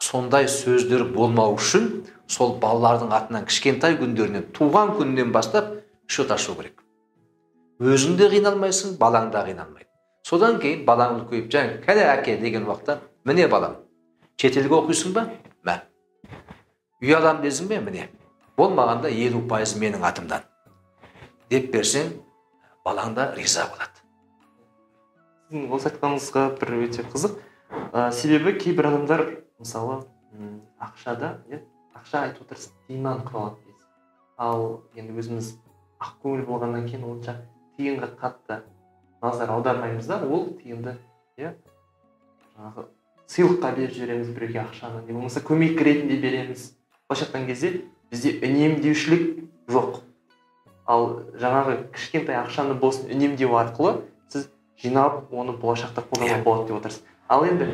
Speaker 2: сондай сөздер болмау үшін сол балалардың атынан кішкентай күндерінен, туған күнінен бастап счет ашу керек. Өзің де қиналмайсың, балаң да қиналмайды. Содан кейін балаң үлкейіп, жаңа кәне әке деген уақытта, міне балам, шетелге оқисың ба? Мә. Үй алам десің бе? Міне. Болмағанда 50% менің атымдан деп берсең, балаң да риза болады.
Speaker 1: Сіздің осы айтқаныңызға бір өте қызық. Себебі кейбір адамдар, мысалы, ақшада, ақша айтып отырсыз, тиыннан құралады дейсіз. Ал енді өзіміз ақкөңіл болғаннан кейін онша тиынға қатты назар аудармаймыз да, ол тиынды, жаңағы сыйлыққа беріп жібереміз біреуге ақшаны, не болмаса көмек ретінде береміз. Былайша айтқан кезде бізде үнемдеушілік жоқ. Ал жаңағы кішкентай ақшаны болсын үнемдеу арқылы сіз жинап оны болашақта қолдануға болады деп отырсыз. Ал енді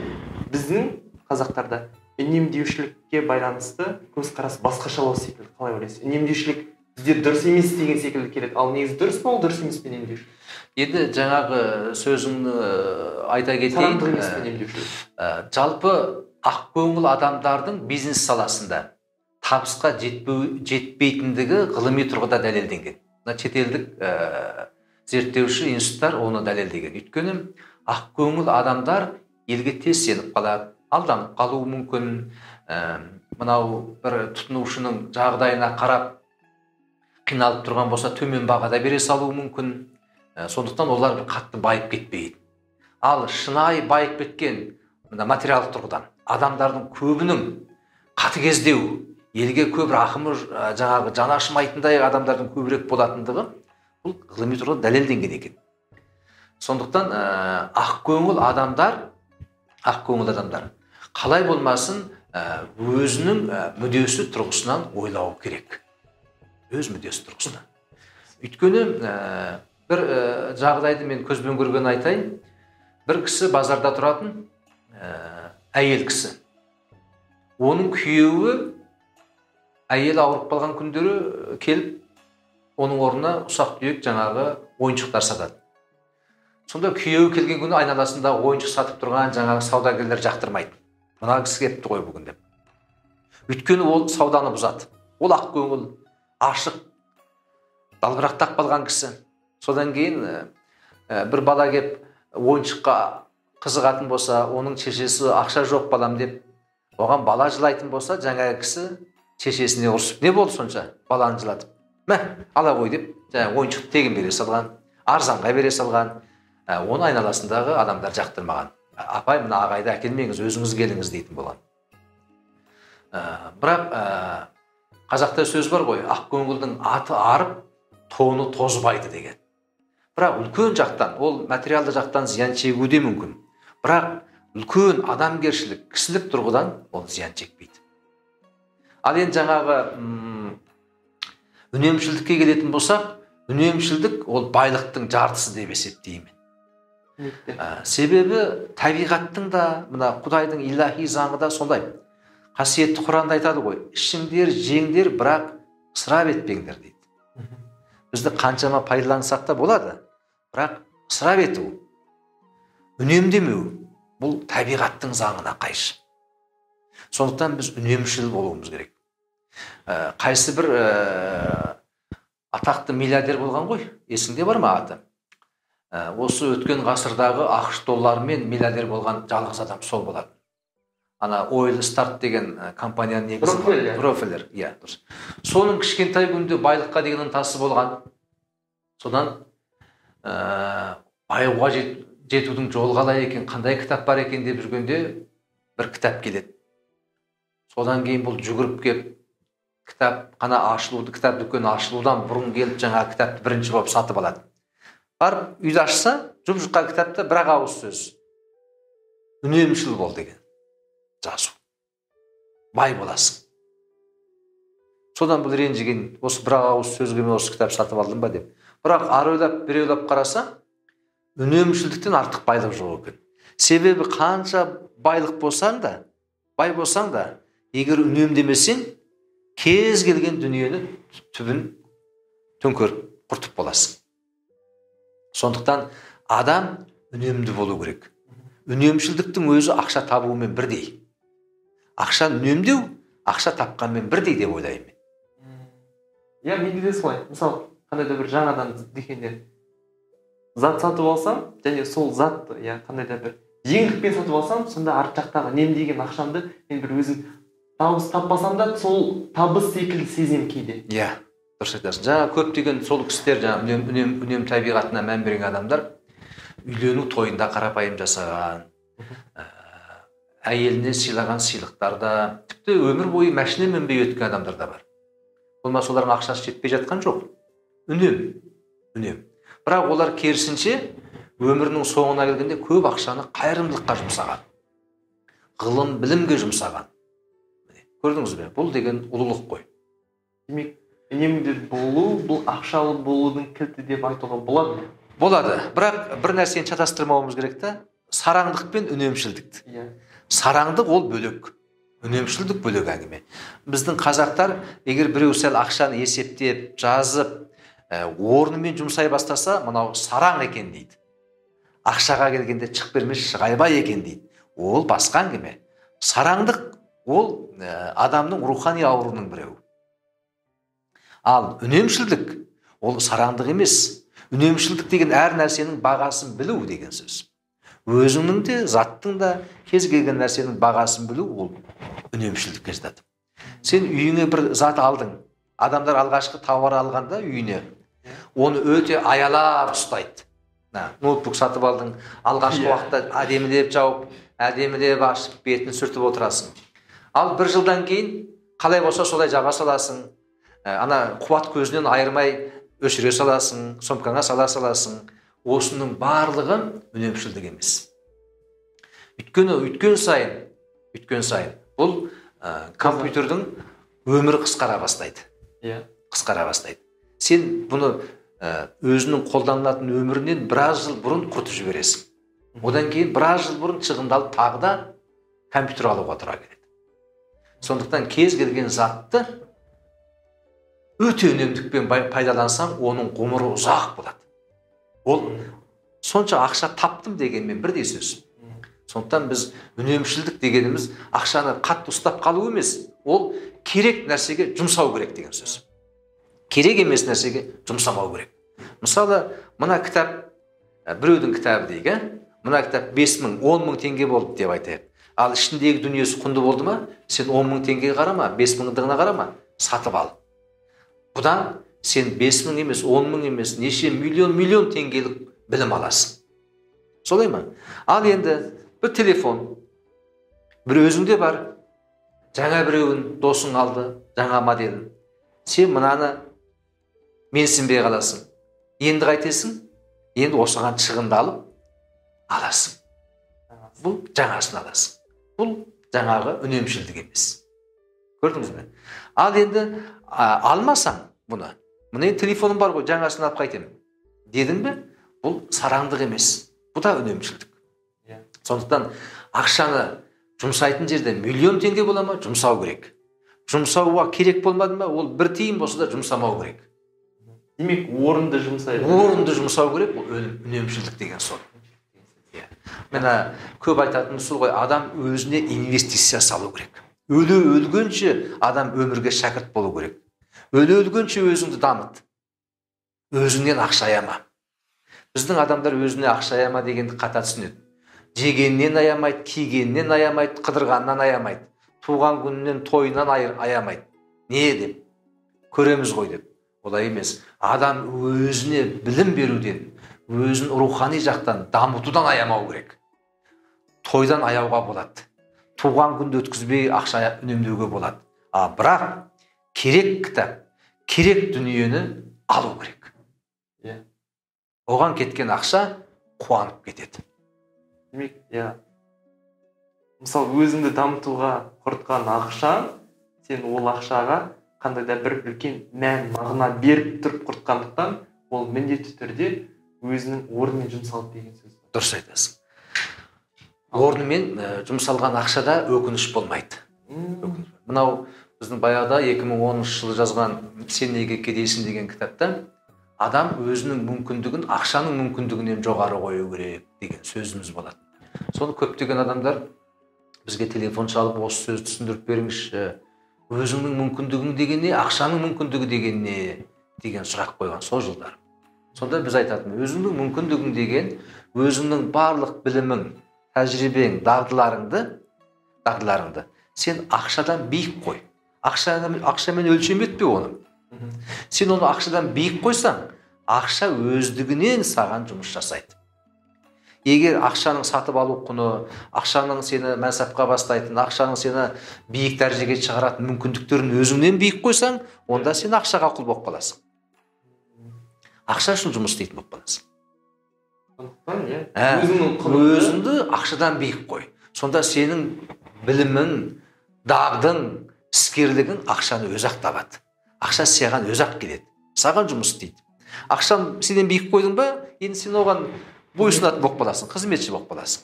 Speaker 1: біздің қазақтарда үнемдеушілікке байланысты көзқарас басқашалау секілді. Қалай ойлайсыз? Үнемдеушілік бізде дұрыс емес деген секілді келеді. Ал негізі дұрыс па, ол дұрыс емес пе үнемдеушілік?
Speaker 2: Енді жаңағы сөзіңді айта кетейін.
Speaker 1: Сарандық емес пе үнемдеушілік?
Speaker 2: Жалпы ақкөңіл адамдардың бизнес саласында табысқа жетпейтіндігі ғылыми тұрғыда дәлелденген. Мына шетелдік зерттеуші институттар оны дәлелдеген. Өйткені ақкөңіл адамдар елге тез сеніп қалады, алданып қалуы мүмкін. Мынау бір тұтынушының жағдайына қарап қиналып тұрған болса төмен бағада бере салуы мүмкін. Сондықтан олар бір қатты байып кетпейді. Ал шынайы байып кеткен мына материалдық тұрғыдан адамдардың көбінің қатыгездеу, елге көп рақымы, жаңағы жаны ашымайтындай адамдардың көбірек болатындығы бұл ғылыми тұрғыда дәлелденген екен. Сондықтан ақкөңіл адамдар қалай болмасын өзінің мүддесі тұрғысынан ойлауы керек. Өз мүддесі тұрғысынан. Өйткені бір жағдайды мен көзбен көрген айтайын. Бір кісі базарда тұратын әйел кісі. Оның күйеуі әйел ауырып қалған күндері келіп, оның орнына ұсақ-түйек жаңағы ойыншықтар сатады. Сонда күйеуі келген күні айналасында ойыншық сатып тұрған жаңағы саудагерлер жақтырмайды. Мына кісі келіпті ғой бүгін деп. Өйткені ол сауданы бұзады. Ол ақкөңіл, ашық, далбырақтап қалған кісі. Содан кейін бір бала кеп ойыншыққа қызығатын болса, оның шешесі ақша жоқ балам деп, оған бала жылайтын болса, жаңағы кісі шешесіне ұрсып, не болды сонша баланы жылатып, мә, ала қой деп, жаңағы ойыншықты тегін бере салған, арзанға бере салған. Оны айналасындағы адамдар жақтырмаған. Апай, мына ағайды әкелмеңіз, өзіңіз келіңіз дейтін болған. Бірақ қазақта сөз бар ғой, ақкөңілдің аты арып, тоны тозбайды деген. Бірақ үлкен жақтан, ол материалды жақтан зиян шегуі де мүмкін. Бірақ үлкен адамгершілік, кісілік тұрғыдан ол зиян шекпейді. Ал енді жаңағы үнемшілдікке келетін болсақ, үнемшілдік ол байлықтың жартысы деп есептеймін. Себебі табиғаттың да, мына Құдайдың илахи заңы да сондай. Қасиетті Құранда айтады ғой, ішіңдер, жеңдер, бірақ ысырап етпеңдер дейді. Бізді қаншама пайдалансақ та болады, бірақ ысырап ету, үнемдемеу бұл табиғаттың заңына қайшы. Сондықтан біз үнемшіл болуымыз керек. Қайсы бір атақты миллиардер болған ғой, есіңде бар ма аты? Осы өткен ғасырдағы ақш долларымен миллиардер болған жалғыз адам сол болатын. Ана Oil Start деген компанияның негізі. Рокфеллер, иә, дұрыс. Соның кішкентай күнде байлыққа деген ынтасы болған. Содан байлыққа жетудің жолы қалай екен, қандай кітап бар екен деп жүргенде бір кітап келеді. Содан кейін бұл жүгіріп кеп, кітап қана ашылуды, кітап дүкені ашылудан бұрын келіп жаңа кітапты бірінші болып сатып алады. Барып үйді ашса, жұп-жұқа кітапта бір ауыз сөз. Үнемшіл бол деген жазу. Бай боласың. Содан бұл ренжіген, осы бір ауыз сөзге мен осы кітап сатып алдым ба деп. Бірақ ары ойлап, бері ойлап қараса, үнемшілдіктен артық байлық жоқ екен. Себебі қанша байлық болсаң да, бай болсаң да, егер үнемдемесең, кез келген дүниені түбін төңкеріп құртып боласың. Сондықтан адам үнемді болу керек. Үнемшілдіктің өзі ақша табуымен бірдей. Ақша үнемдеу, ақша тапқанмен бірдей деп ойлаймын.
Speaker 1: Иә, менде де солай. Мысалы, қандай да бір жаңадан дүкенде зат сатып алсам, және сол затты, иә, қандай да бір жеңілдікпен сатып алсам, сонда арт жақтағы үнемдеген ақшамды мен бір өзім табыс таппасам да, сол табыс секілді сеземін кейде.
Speaker 2: Иә, дұрыс айтасың. Жаңа көптеген сол кісілер, жаңа үнем табиғатына мән берген адамдар үйлену тойында қарапайым жасаған, әйеліне сыйлаған сыйлықтарда, тіпті өмір бойы машина мінбей өткен адамдар да бар. Болмаса олардың ақшасы жетпей жатқан жоқ. Үнем, үнем. Бірақ олар керісінше өмірінің соңына келгенде көп ақшаны қайырымдылыққа жұмсаған, ғылым, білімге жұмсаған. Көрдіңіз бе? Бұл деген ұлылық қой.
Speaker 1: Демек, үнемді болу, бұл ақшалы болудың кілті деп айтуға болады ма?
Speaker 2: Болады. Бірақ бір нәрсені шатастырмауымыз керек та, сараңдық пен үнемшілдікті.
Speaker 1: Иә.
Speaker 2: Сараңдық ол бөлек, үнемшілдік бөлек әңгіме. Біздің қазақтар егер біреу сәл ақшаны есептеп, жазып, орнымен жұмсай бастаса, мынау сараң екен дейді. Ақшаға келгенде шық бермес шығайбай екен дейді. Ол басқа әңгіме. Сараңдық ол адамның рухани ауруының біреуі. Ал үнемшілдік ол сараңдық емес. Үнемшілдік деген әр нәрсенің бағасын білу деген сөз. Өзіңнің де, заттың да, кез келген нәрсенің бағасын білу ол үнемшілдікке жатады. Сен үйіңе бір зат алдың. Адамдар алғашқы тауар алғанда үйіне оны өте аялап ұстайды. Ноутбук сатып алдың, алғашқы уақытта әдемілеп жауып, әдемілеп ашып, бетін сүртіп отырасың. Ал бір жылдан кейін қалай болса солай жаба саласың, ана қуат көзінен айырмай өшіре саласың, сомкаңа сала саласың. Осының барлығы үнемшілдік емес. Өйткені өткен сайын бұл компьютердің өмірі қысқара бастайды. Қысқара бастайды. Сен бұны өзінің қолданылатын өмірінен біраз жыл бұрын құртып жібересің. Одан кейін біраз жыл бұрын шығындалып тағы да компьютер алуға тура келеді. Сондықтан кез келген затты өте үнемдікпен пайдалансаң, оның ғұмыры ұзақ болады. Ол сонша ақша таптым дегенмен бірдей сөз. Сондықтан біз үнемшілдік дегеніміз ақшаны қатты ұстап қалу емес, ол керек нәрсеге жұмсау керек деген сөз. Керек емес нәрсеге жұмсамау керек. Мысалы, мына кітап, біреудің кітабы дейік, мына кітап 5 000, 10 000 теңге болды деп айтайық. Ал ішіндегі дүниесі құнды болды ма, сен 10 000 теңгеге қарама, 5 мыңдығына қарама, сатып ал. Бұдан сен 5 000 емес, 10 000 емес, неше миллион теңгелік білім аласың. Солай ма? Ал енді бір телефон, бір өзіңде бар, жаңа біреуін досың алды, жаңа моделін. Сен мынаны менсінбей қаласың. Енді қайтесің? Енді осыған шығындалып аласың. Бұл жаңасын аласың. Бұл жаңағы үнемшілдік емес. Көрдіңіз бе? Ал енді алмасаң бұны, мына енді телефоным бар ғой, жаңасын алып қайтемін дедің бе? Бұл сараңдық емес. Бұл да үнемшілдік. Сондықтан ақшаны жұмсайтын жерде миллион теңге бола ма, жұмсау керек. Жұмсауға керек болмады ма, ол бір тиын болса да жұмсамау керек.
Speaker 1: Демек, орынды жұмсай.
Speaker 2: Орынды жұмсау керек, бұл үнемшілдік деген сол. Мына көп айтатын сол ғой, адам өзіне инвестиция салу керек. Өле өлгенше адам өмірге шәкірт болу керек. Өле өлгенше өзіңді дамыт. Өзіңнен ақша аяма. Біздің адамдар өзіне ақша аяма дегенді қата түсінеді. Жегеннен аямайды, кигеннен аямайды, қыдырғаннан аямайды, туған күнінен, тойынан аямайды. Не деп? Көреміз ғой деп. Олай емес. Адам өзіне білім беруден, өзін рухани жақтан дамытудан аямау керек. Тойдан аяуға болады. Туған күнді өткізбей ақша үнемдеуге болады. А бірақ керек кітап, керек дүниені алу керек. Оған кеткен ақша қуанып кетеді.
Speaker 1: Демек, иә. Мысалы, өзіңді дамытуға құртқан ақшаң, сен ол ақшаға қандай да бір үлкен мән, мағына беріп тұрып құртқандықтан, ол міндетті түрде өзінің орнымен жұмсалды деген сөз.
Speaker 2: Дұрыс айтасың. Орнымен жұмсалған ақшада өкініш болмайды. Мынау біздің баяғыда 2010 жылы жазған «Сен неге кедейсің» деген кітапта адам өзінің мүмкіндігін ақшаның мүмкіндігінен жоғары қою керек деген сөзіміз болады. Соны көптеген адамдар бізге телефон шалып, осы сөзді түсіндіріп беріңізші, өзіңнің мүмкіндігің деген не, ақшаның мүмкіндігі деген не деген сұрақ қойған сол жылдары. Сонда біз айтатын, өзіңнің мүмкіндігің деген өзіңнің барлық білімің, тәжірибең, дағдыларыңды сен ақшадан биік қой. Ақшамен өлшем етпе оны. Сен оны ақшадан биік қойсаң, ақша өздігінен саған жұмыс жасайды. Егер ақшаның сатып алу құны, ақшаның сені мансапқа бастайтын, ақшаның сені биік дәрежеге шығаратын мүмкіндіктерін өзіңнен биік қойсаң, онда сен ақшаға құл болып қаласың. Ақша үшін жұмыс істейтін болып қаласың.
Speaker 1: Сондықтан, иә,
Speaker 2: өзіңді ақшадан биік қой. Сонда сенің білімің, дағдың, іскерлігің ақшаны өзі-ақ табады. Ақша саған өзі-ақ келеді, саған жұмыс істейді. Ақшаны сенен биік қойдың ба, енді сен оған бойсұнатын болып қаласың, қызметші болып қаласың.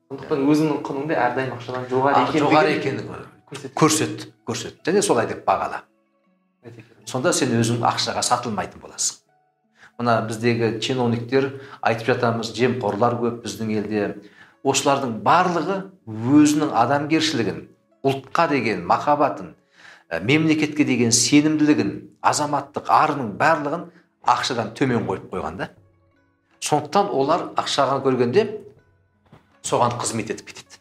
Speaker 1: Сондықтан өзіңнің құныңды әрдайым ақшадан жоғары
Speaker 2: екендігін көрсет, көрсет. Және солай деп бағала. Сонда сен өзің ақшаға сатылмайтын боласың. Мына біздегі чиновниктер айтып жатамыз, жемқорлар көп біздің елде. Осылардың барлығы өзінің адамгершілігін, ұлтқа деген махаббатын, мемлекетке деген сенімділігін, азаматтық арының барлығын ақшадан төмен қойып қойған да. Сондықтан олар ақшаға көргенде соған қызмет етіп кетеді.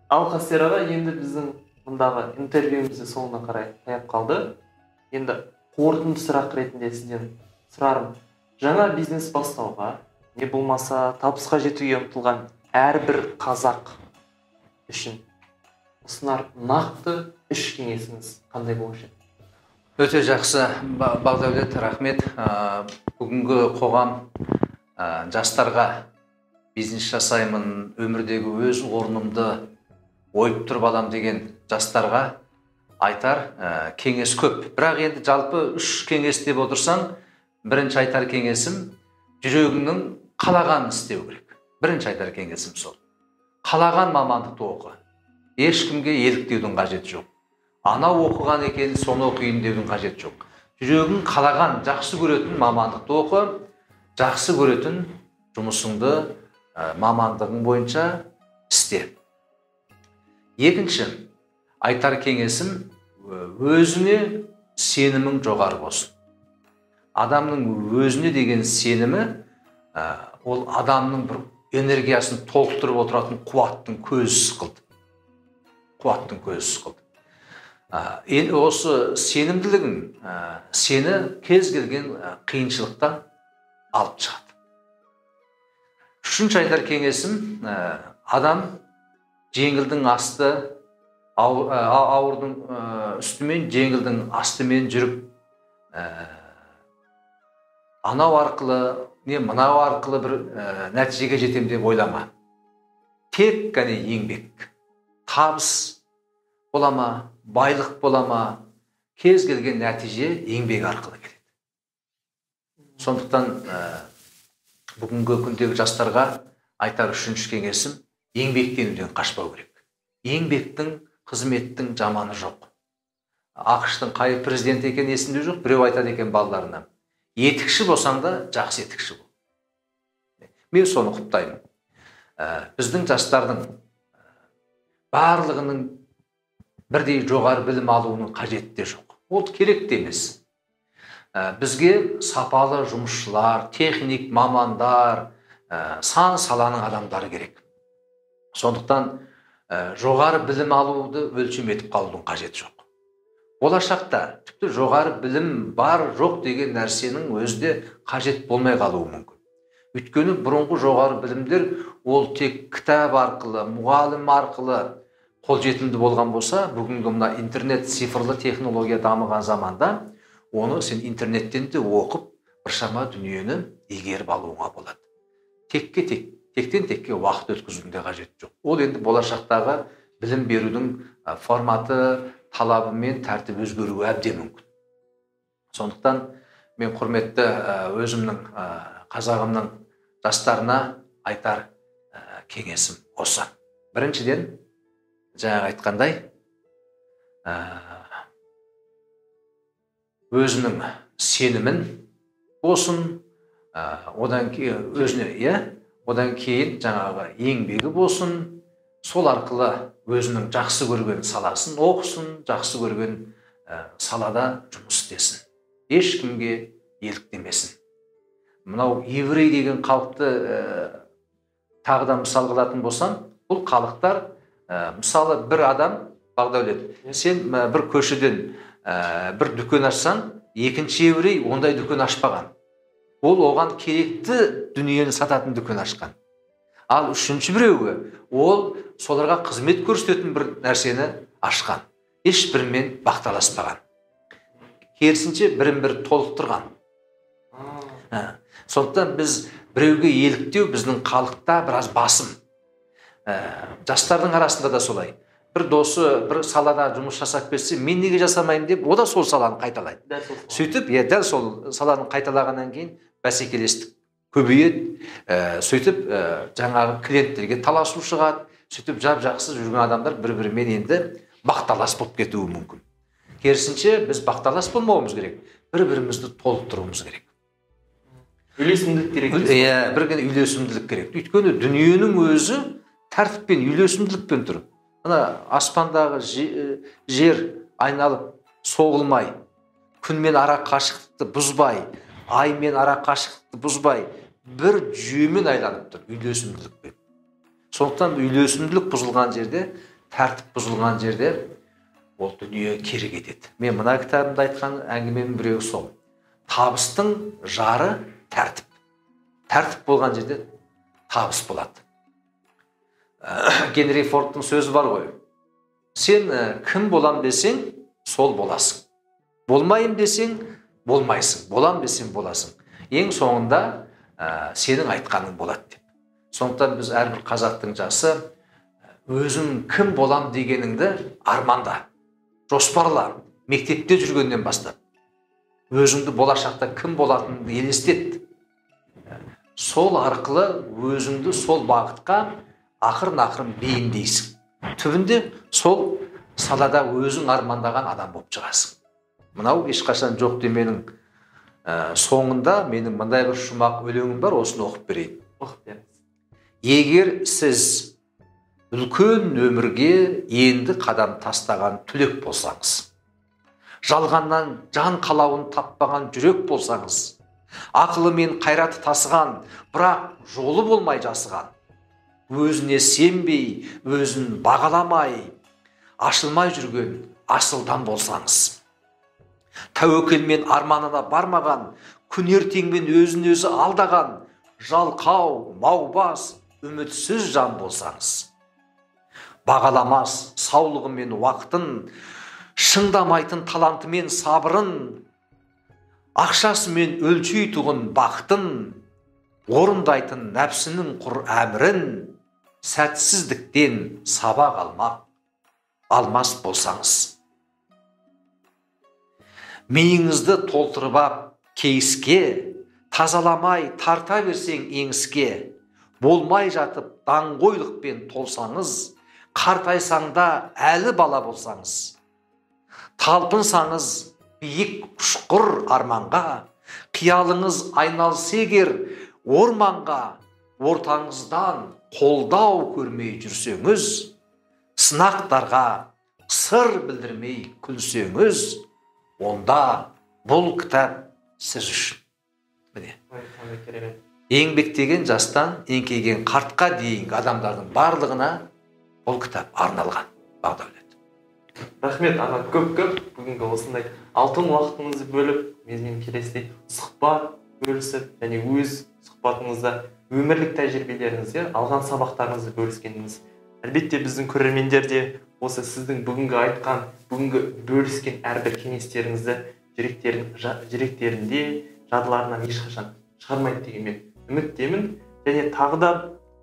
Speaker 1: Ал Қастер аға, енді біздің мұндағы интервьюімізді соңына қарай таяп қалды. Енді қорытынды сұрақ ретінде сізден сұрарым, жаңа бизнес бастауға, не болмаса табысқа жетуге ұмтылған әрбір қазақ үшін ұсынар нақты үш кеңесіңіз қандай болушы еді?
Speaker 2: Өте жақсы, Бағдәулет, рахмет. Бүгінгі қоғам жастарға бизнес жасаймын, өмірдегі өз орнымды ойып тұрып алам деген жастарға айтар кеңес көп. Бірақ енді жалпы үш кеңес деп отырсаң, бірінші айтар кеңесім, жүрегіңнің қалағанын істеу керек. Бірінші айтар кеңесім сол. Қалаған мамандықты оқы. Ешкімге еліктеудің қажеті жоқ. Анау оқыған екен, соны оқиын деудің қажеті жоқ. Жүрегің қалаған, жақсы көретін мамандықты оқы, жақсы көретін жұмысыңды, мамандығың бойынша істе. Екінші айтар кеңесім, өзіне сенімің жоғары болсын. Адамның өзіне деген сенімі, ол адамның бір энергиясын толықтырып отыратын қуаттың көзі сықылды. Қуаттың көзі сықылды. Енді осы сенімділігің сені кез келген қиыншылықтан алып шығады. Үшінші айтар кеңесім, адам жеңілдің асты, ауырдың үстімен, жеңілдің астымен жүріп, анау арқылы, не мынау арқылы бір нәтижеге жетем деп ойлама. Тек қана еңбек, табыс бола ма, байлық бола ма, кез келген нәтиже еңбек арқылы келеді. Сондықтан бүгінгі күндегі жастарға айтар үшінші кеңесім, еңбектенуден қашпау керек. Еңбектің, қызметтің жаманы жоқ. АҚШ-тың қай президенті екені есімде жоқ, біреу айтады екен балаларына: етікші болсаң да жақсы етікші бол. Мен соны құптаймын. Біздің жастардың барлығының бірдей жоғары білім алуының қажеті де жоқ. Ол керек те емес. Бізге сапалы жұмысшылар, техник мамандар, Сан саланың адамдары керек. Сондықтан жоғары білім алуды өлшем етіп қалудың қажеті жоқ. Болашақта тіпті жоғары білім бар жоқ деген нәрсенің өзі де қажет болмай қалуы мүмкін. Өйткені бұрынғы жоғары білімдер ол тек кітап арқылы, мұғалім арқылы қолжетімді болған болса, бүгінгі мына интернет цифрлы технология дамыған заманда оны сен интернеттен де оқып біршама дүниені игеріп алуыңа болады. Тектен текке уақыт өткізудің де қажеті жоқ. Ол енді болашақтағы білім берудің форматы, талабы мен тәртібі өзгеруі әбден мүмкін. Сондықтан мен құрметті өзімнің қазағымның жастарына айтар кеңесім осы. Біріншіден, жаңа айтқандай, өзінің сенімін болсын, одан кейін өзіне, иә, одан кейін жаңағы еңбегі болсын, сол арқылы өзінің жақсы көрген саласын оқысын, жақсы көрген салада жұмыс істесін. Ешкімге еліктемесін. Мынау еврей деген халықты тағы да мысал қылатын болсам, бұл халықтар, мысалы бір адам, Бағдәулет, сен бір көшеден бір дүкен ашсаң, екінші еврей ондай дүкен ашпаған. Ол оған керекті дүниені сататын дүкен ашқан. Ал үшінші біреуі, ол соларға қызмет көрсететін бір нәрсені ашқан. Ешбірімен бақталаспаған. Керісінше бірін-бірі толықтырған. Сондықтан біз біреуге еліктеу біздің халықта біраз басым. Жастардың арасында да солай. Бір досы бір салада жұмыс жасап кетсе, мен неге жасамаймын деп, о да сол саланы қайталайды. Сөйтіп, дәл сол саланы қайталағаннан кейін бәсекелестік көбейеді. Сөйтіп, жаңағы клиенттерге таласу шығады. Сөйтіп, жап-жақсы жүрген адамдар бір-бірімен енді бақталас болып кетуі мүмкін. Керісінше, біз бақталас болмауымыз керек, бір-бірімізді толықтыруымыз керек.
Speaker 1: Үйлесімділік керек.
Speaker 2: Иә, бір күні үйлесімділік керек. Өйткені дүниенің өзі тәртіппен, үйлесімділікпен тұр. Ана аспандағы жер айналып соғылмай, күнмен ара қашықтықты бұзбай, аймен ара қашықтықты бұзбай, бір жүйемен айланып тұр, үйлесімділікпен. Сондықтан үйлесімділік бұзылған жерде, тәртіп бұзылған жерде ол дүние кері кетеді. Мен мына кітабымда айтқан әңгіменің біреуі сол. Табыстың жары тәртіп. Тәртіп болған жерде табыс болады. Генри Фордтың сөзі бар ғой. Сен кім болам десең, сол боласың. Болмайым десең, болмайсың. Болам десең, боласың. Ең соңында сенің айтқаның болады деп. Сондықтан біз әрбір қазақтың жасы өзің кім болам дегеніңді арманда, жоспарла, мектепте жүргеннен бастап. Өзіңді болашақта кім болатыныңды елестет. Сол арқылы өзіңді сол бағытқа ақырын-ақырын бейімдейсің. Түбінде сол салада өзің армандаған адам болып шығасың. Мынау ешқашан жоқ деменің соңында менің мындай бір шумақ өлеңім бар, осыны оқып берейін.
Speaker 1: Оқып беріңіз.
Speaker 2: Егер сіз үлкен өмірге енді қадам тастаған түлек болсаңыз, жалғаннан жан қалауын таппаған жүрек болсаңыз, ақылы мен қайраты тасыған, бірақ жолы болмай жасыған, өзіне сенбей, өзін бағаламай, ашылмай жүрген асылдан болсаңыз, тәуекелмен арманына бармаған, күн ертеңмен өзін өзі алдаған, жалқау, маубас, үмітсіз жан болсаңыз, бағаламас саулығы мен уақытын, шыңдамайтын талантымен сабырын, ақшасымен өлшейтұғын бақытын, орындайтын нәпсінің құр әмірін, сәтсіздіктен сабақ алмақ алмас болсаңыз, миыңызды толтырып ап кейіске, тазаламай тарта берсең еңіске, болмай жатып даңғойлықпен толсаңыз, қартайсаң да әлі бала болсаңыз, талпынсаңыз биік ұшқыр арманға, қиялыңыз айналса егер орманға, ортаңыздан қолдау көрмей жүрсеңіз, сынақтарға сыр білдірмей күлсеңіз, онда бұл кітап сіз үшін. Міне.
Speaker 1: Ой, қандай керемет.
Speaker 2: Еңбектеген жастан еңкейген қартқа дейінгі адамдардың барлығына бұл кітап арналған. Бағдәулет.
Speaker 1: Рахмет аға, көп-көп бүгінгі осындай алтын уақытыңызды бөліп, менімен келесідей сұхбат бөлісіп және өз сұхбатыңызда өмірлік тәжірибелеріңізді, алған сабақтарыңызды бөліскеніңіз. Әлбетте біздің көрермендер де осы сіздің бүгінгі айтқан, бүгінгі бөліскен әрбір кеңестеріңізді жүректерінде, жадыларынан ешқашан шығармайды деген мен үміттемін. Және тағы да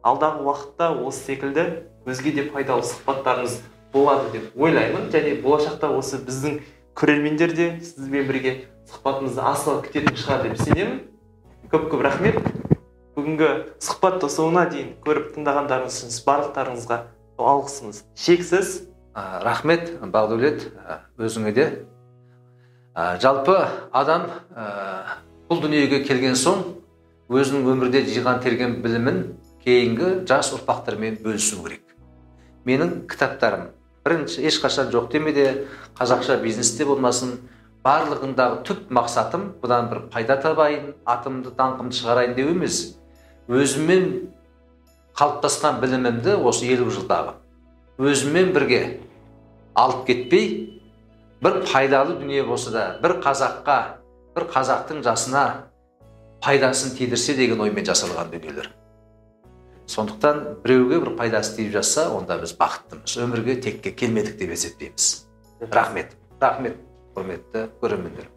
Speaker 1: алдағы уақытта осы секілді өзге де пайдалы сұхбаттарыңыз болады деп ойлаймын. Және болашақта осы біздің көрермендер де сізбен бірге сұхбатымызды асыға күтетін шығар деп сенемін. Көп-көп рахмет. Бүгінгі сұхбатты соңына дейін көріп тыңдағандарыңыз үшін барлықтарыңызға алғысымыз шексіз.
Speaker 2: Рахмет, Бағдәулет, өзіңе де. Жалпы адам бұл дүниеге келген соң өзінің өмірде жиған терген білімін кейінгі жас ұрпақтармен бөлісу керек. Менің кітаптарым бірінші ешқашан жоқ демеде, қазақша бизнесте болмасын, барлығындағы түп мақсатым бұдан бір пайда табайын, атымды, даңқымды шығарайын деу емес. Өзіммен қалыптасқан білімімді осы 50 жылдағы өзіммен бірге алып кетпей, бір пайдалы дүние болса да, бір қазаққа, бір қазақтың жасына пайдасын тидірсе деген оймен жасалған дүниелер. Сондықтан біреуге бір пайдасы тиіп жатса, онда біз бақыттымыз. Өмірге текке келмедік деп есептейміз. Рахмет, рахмет, құрметті көрермендер.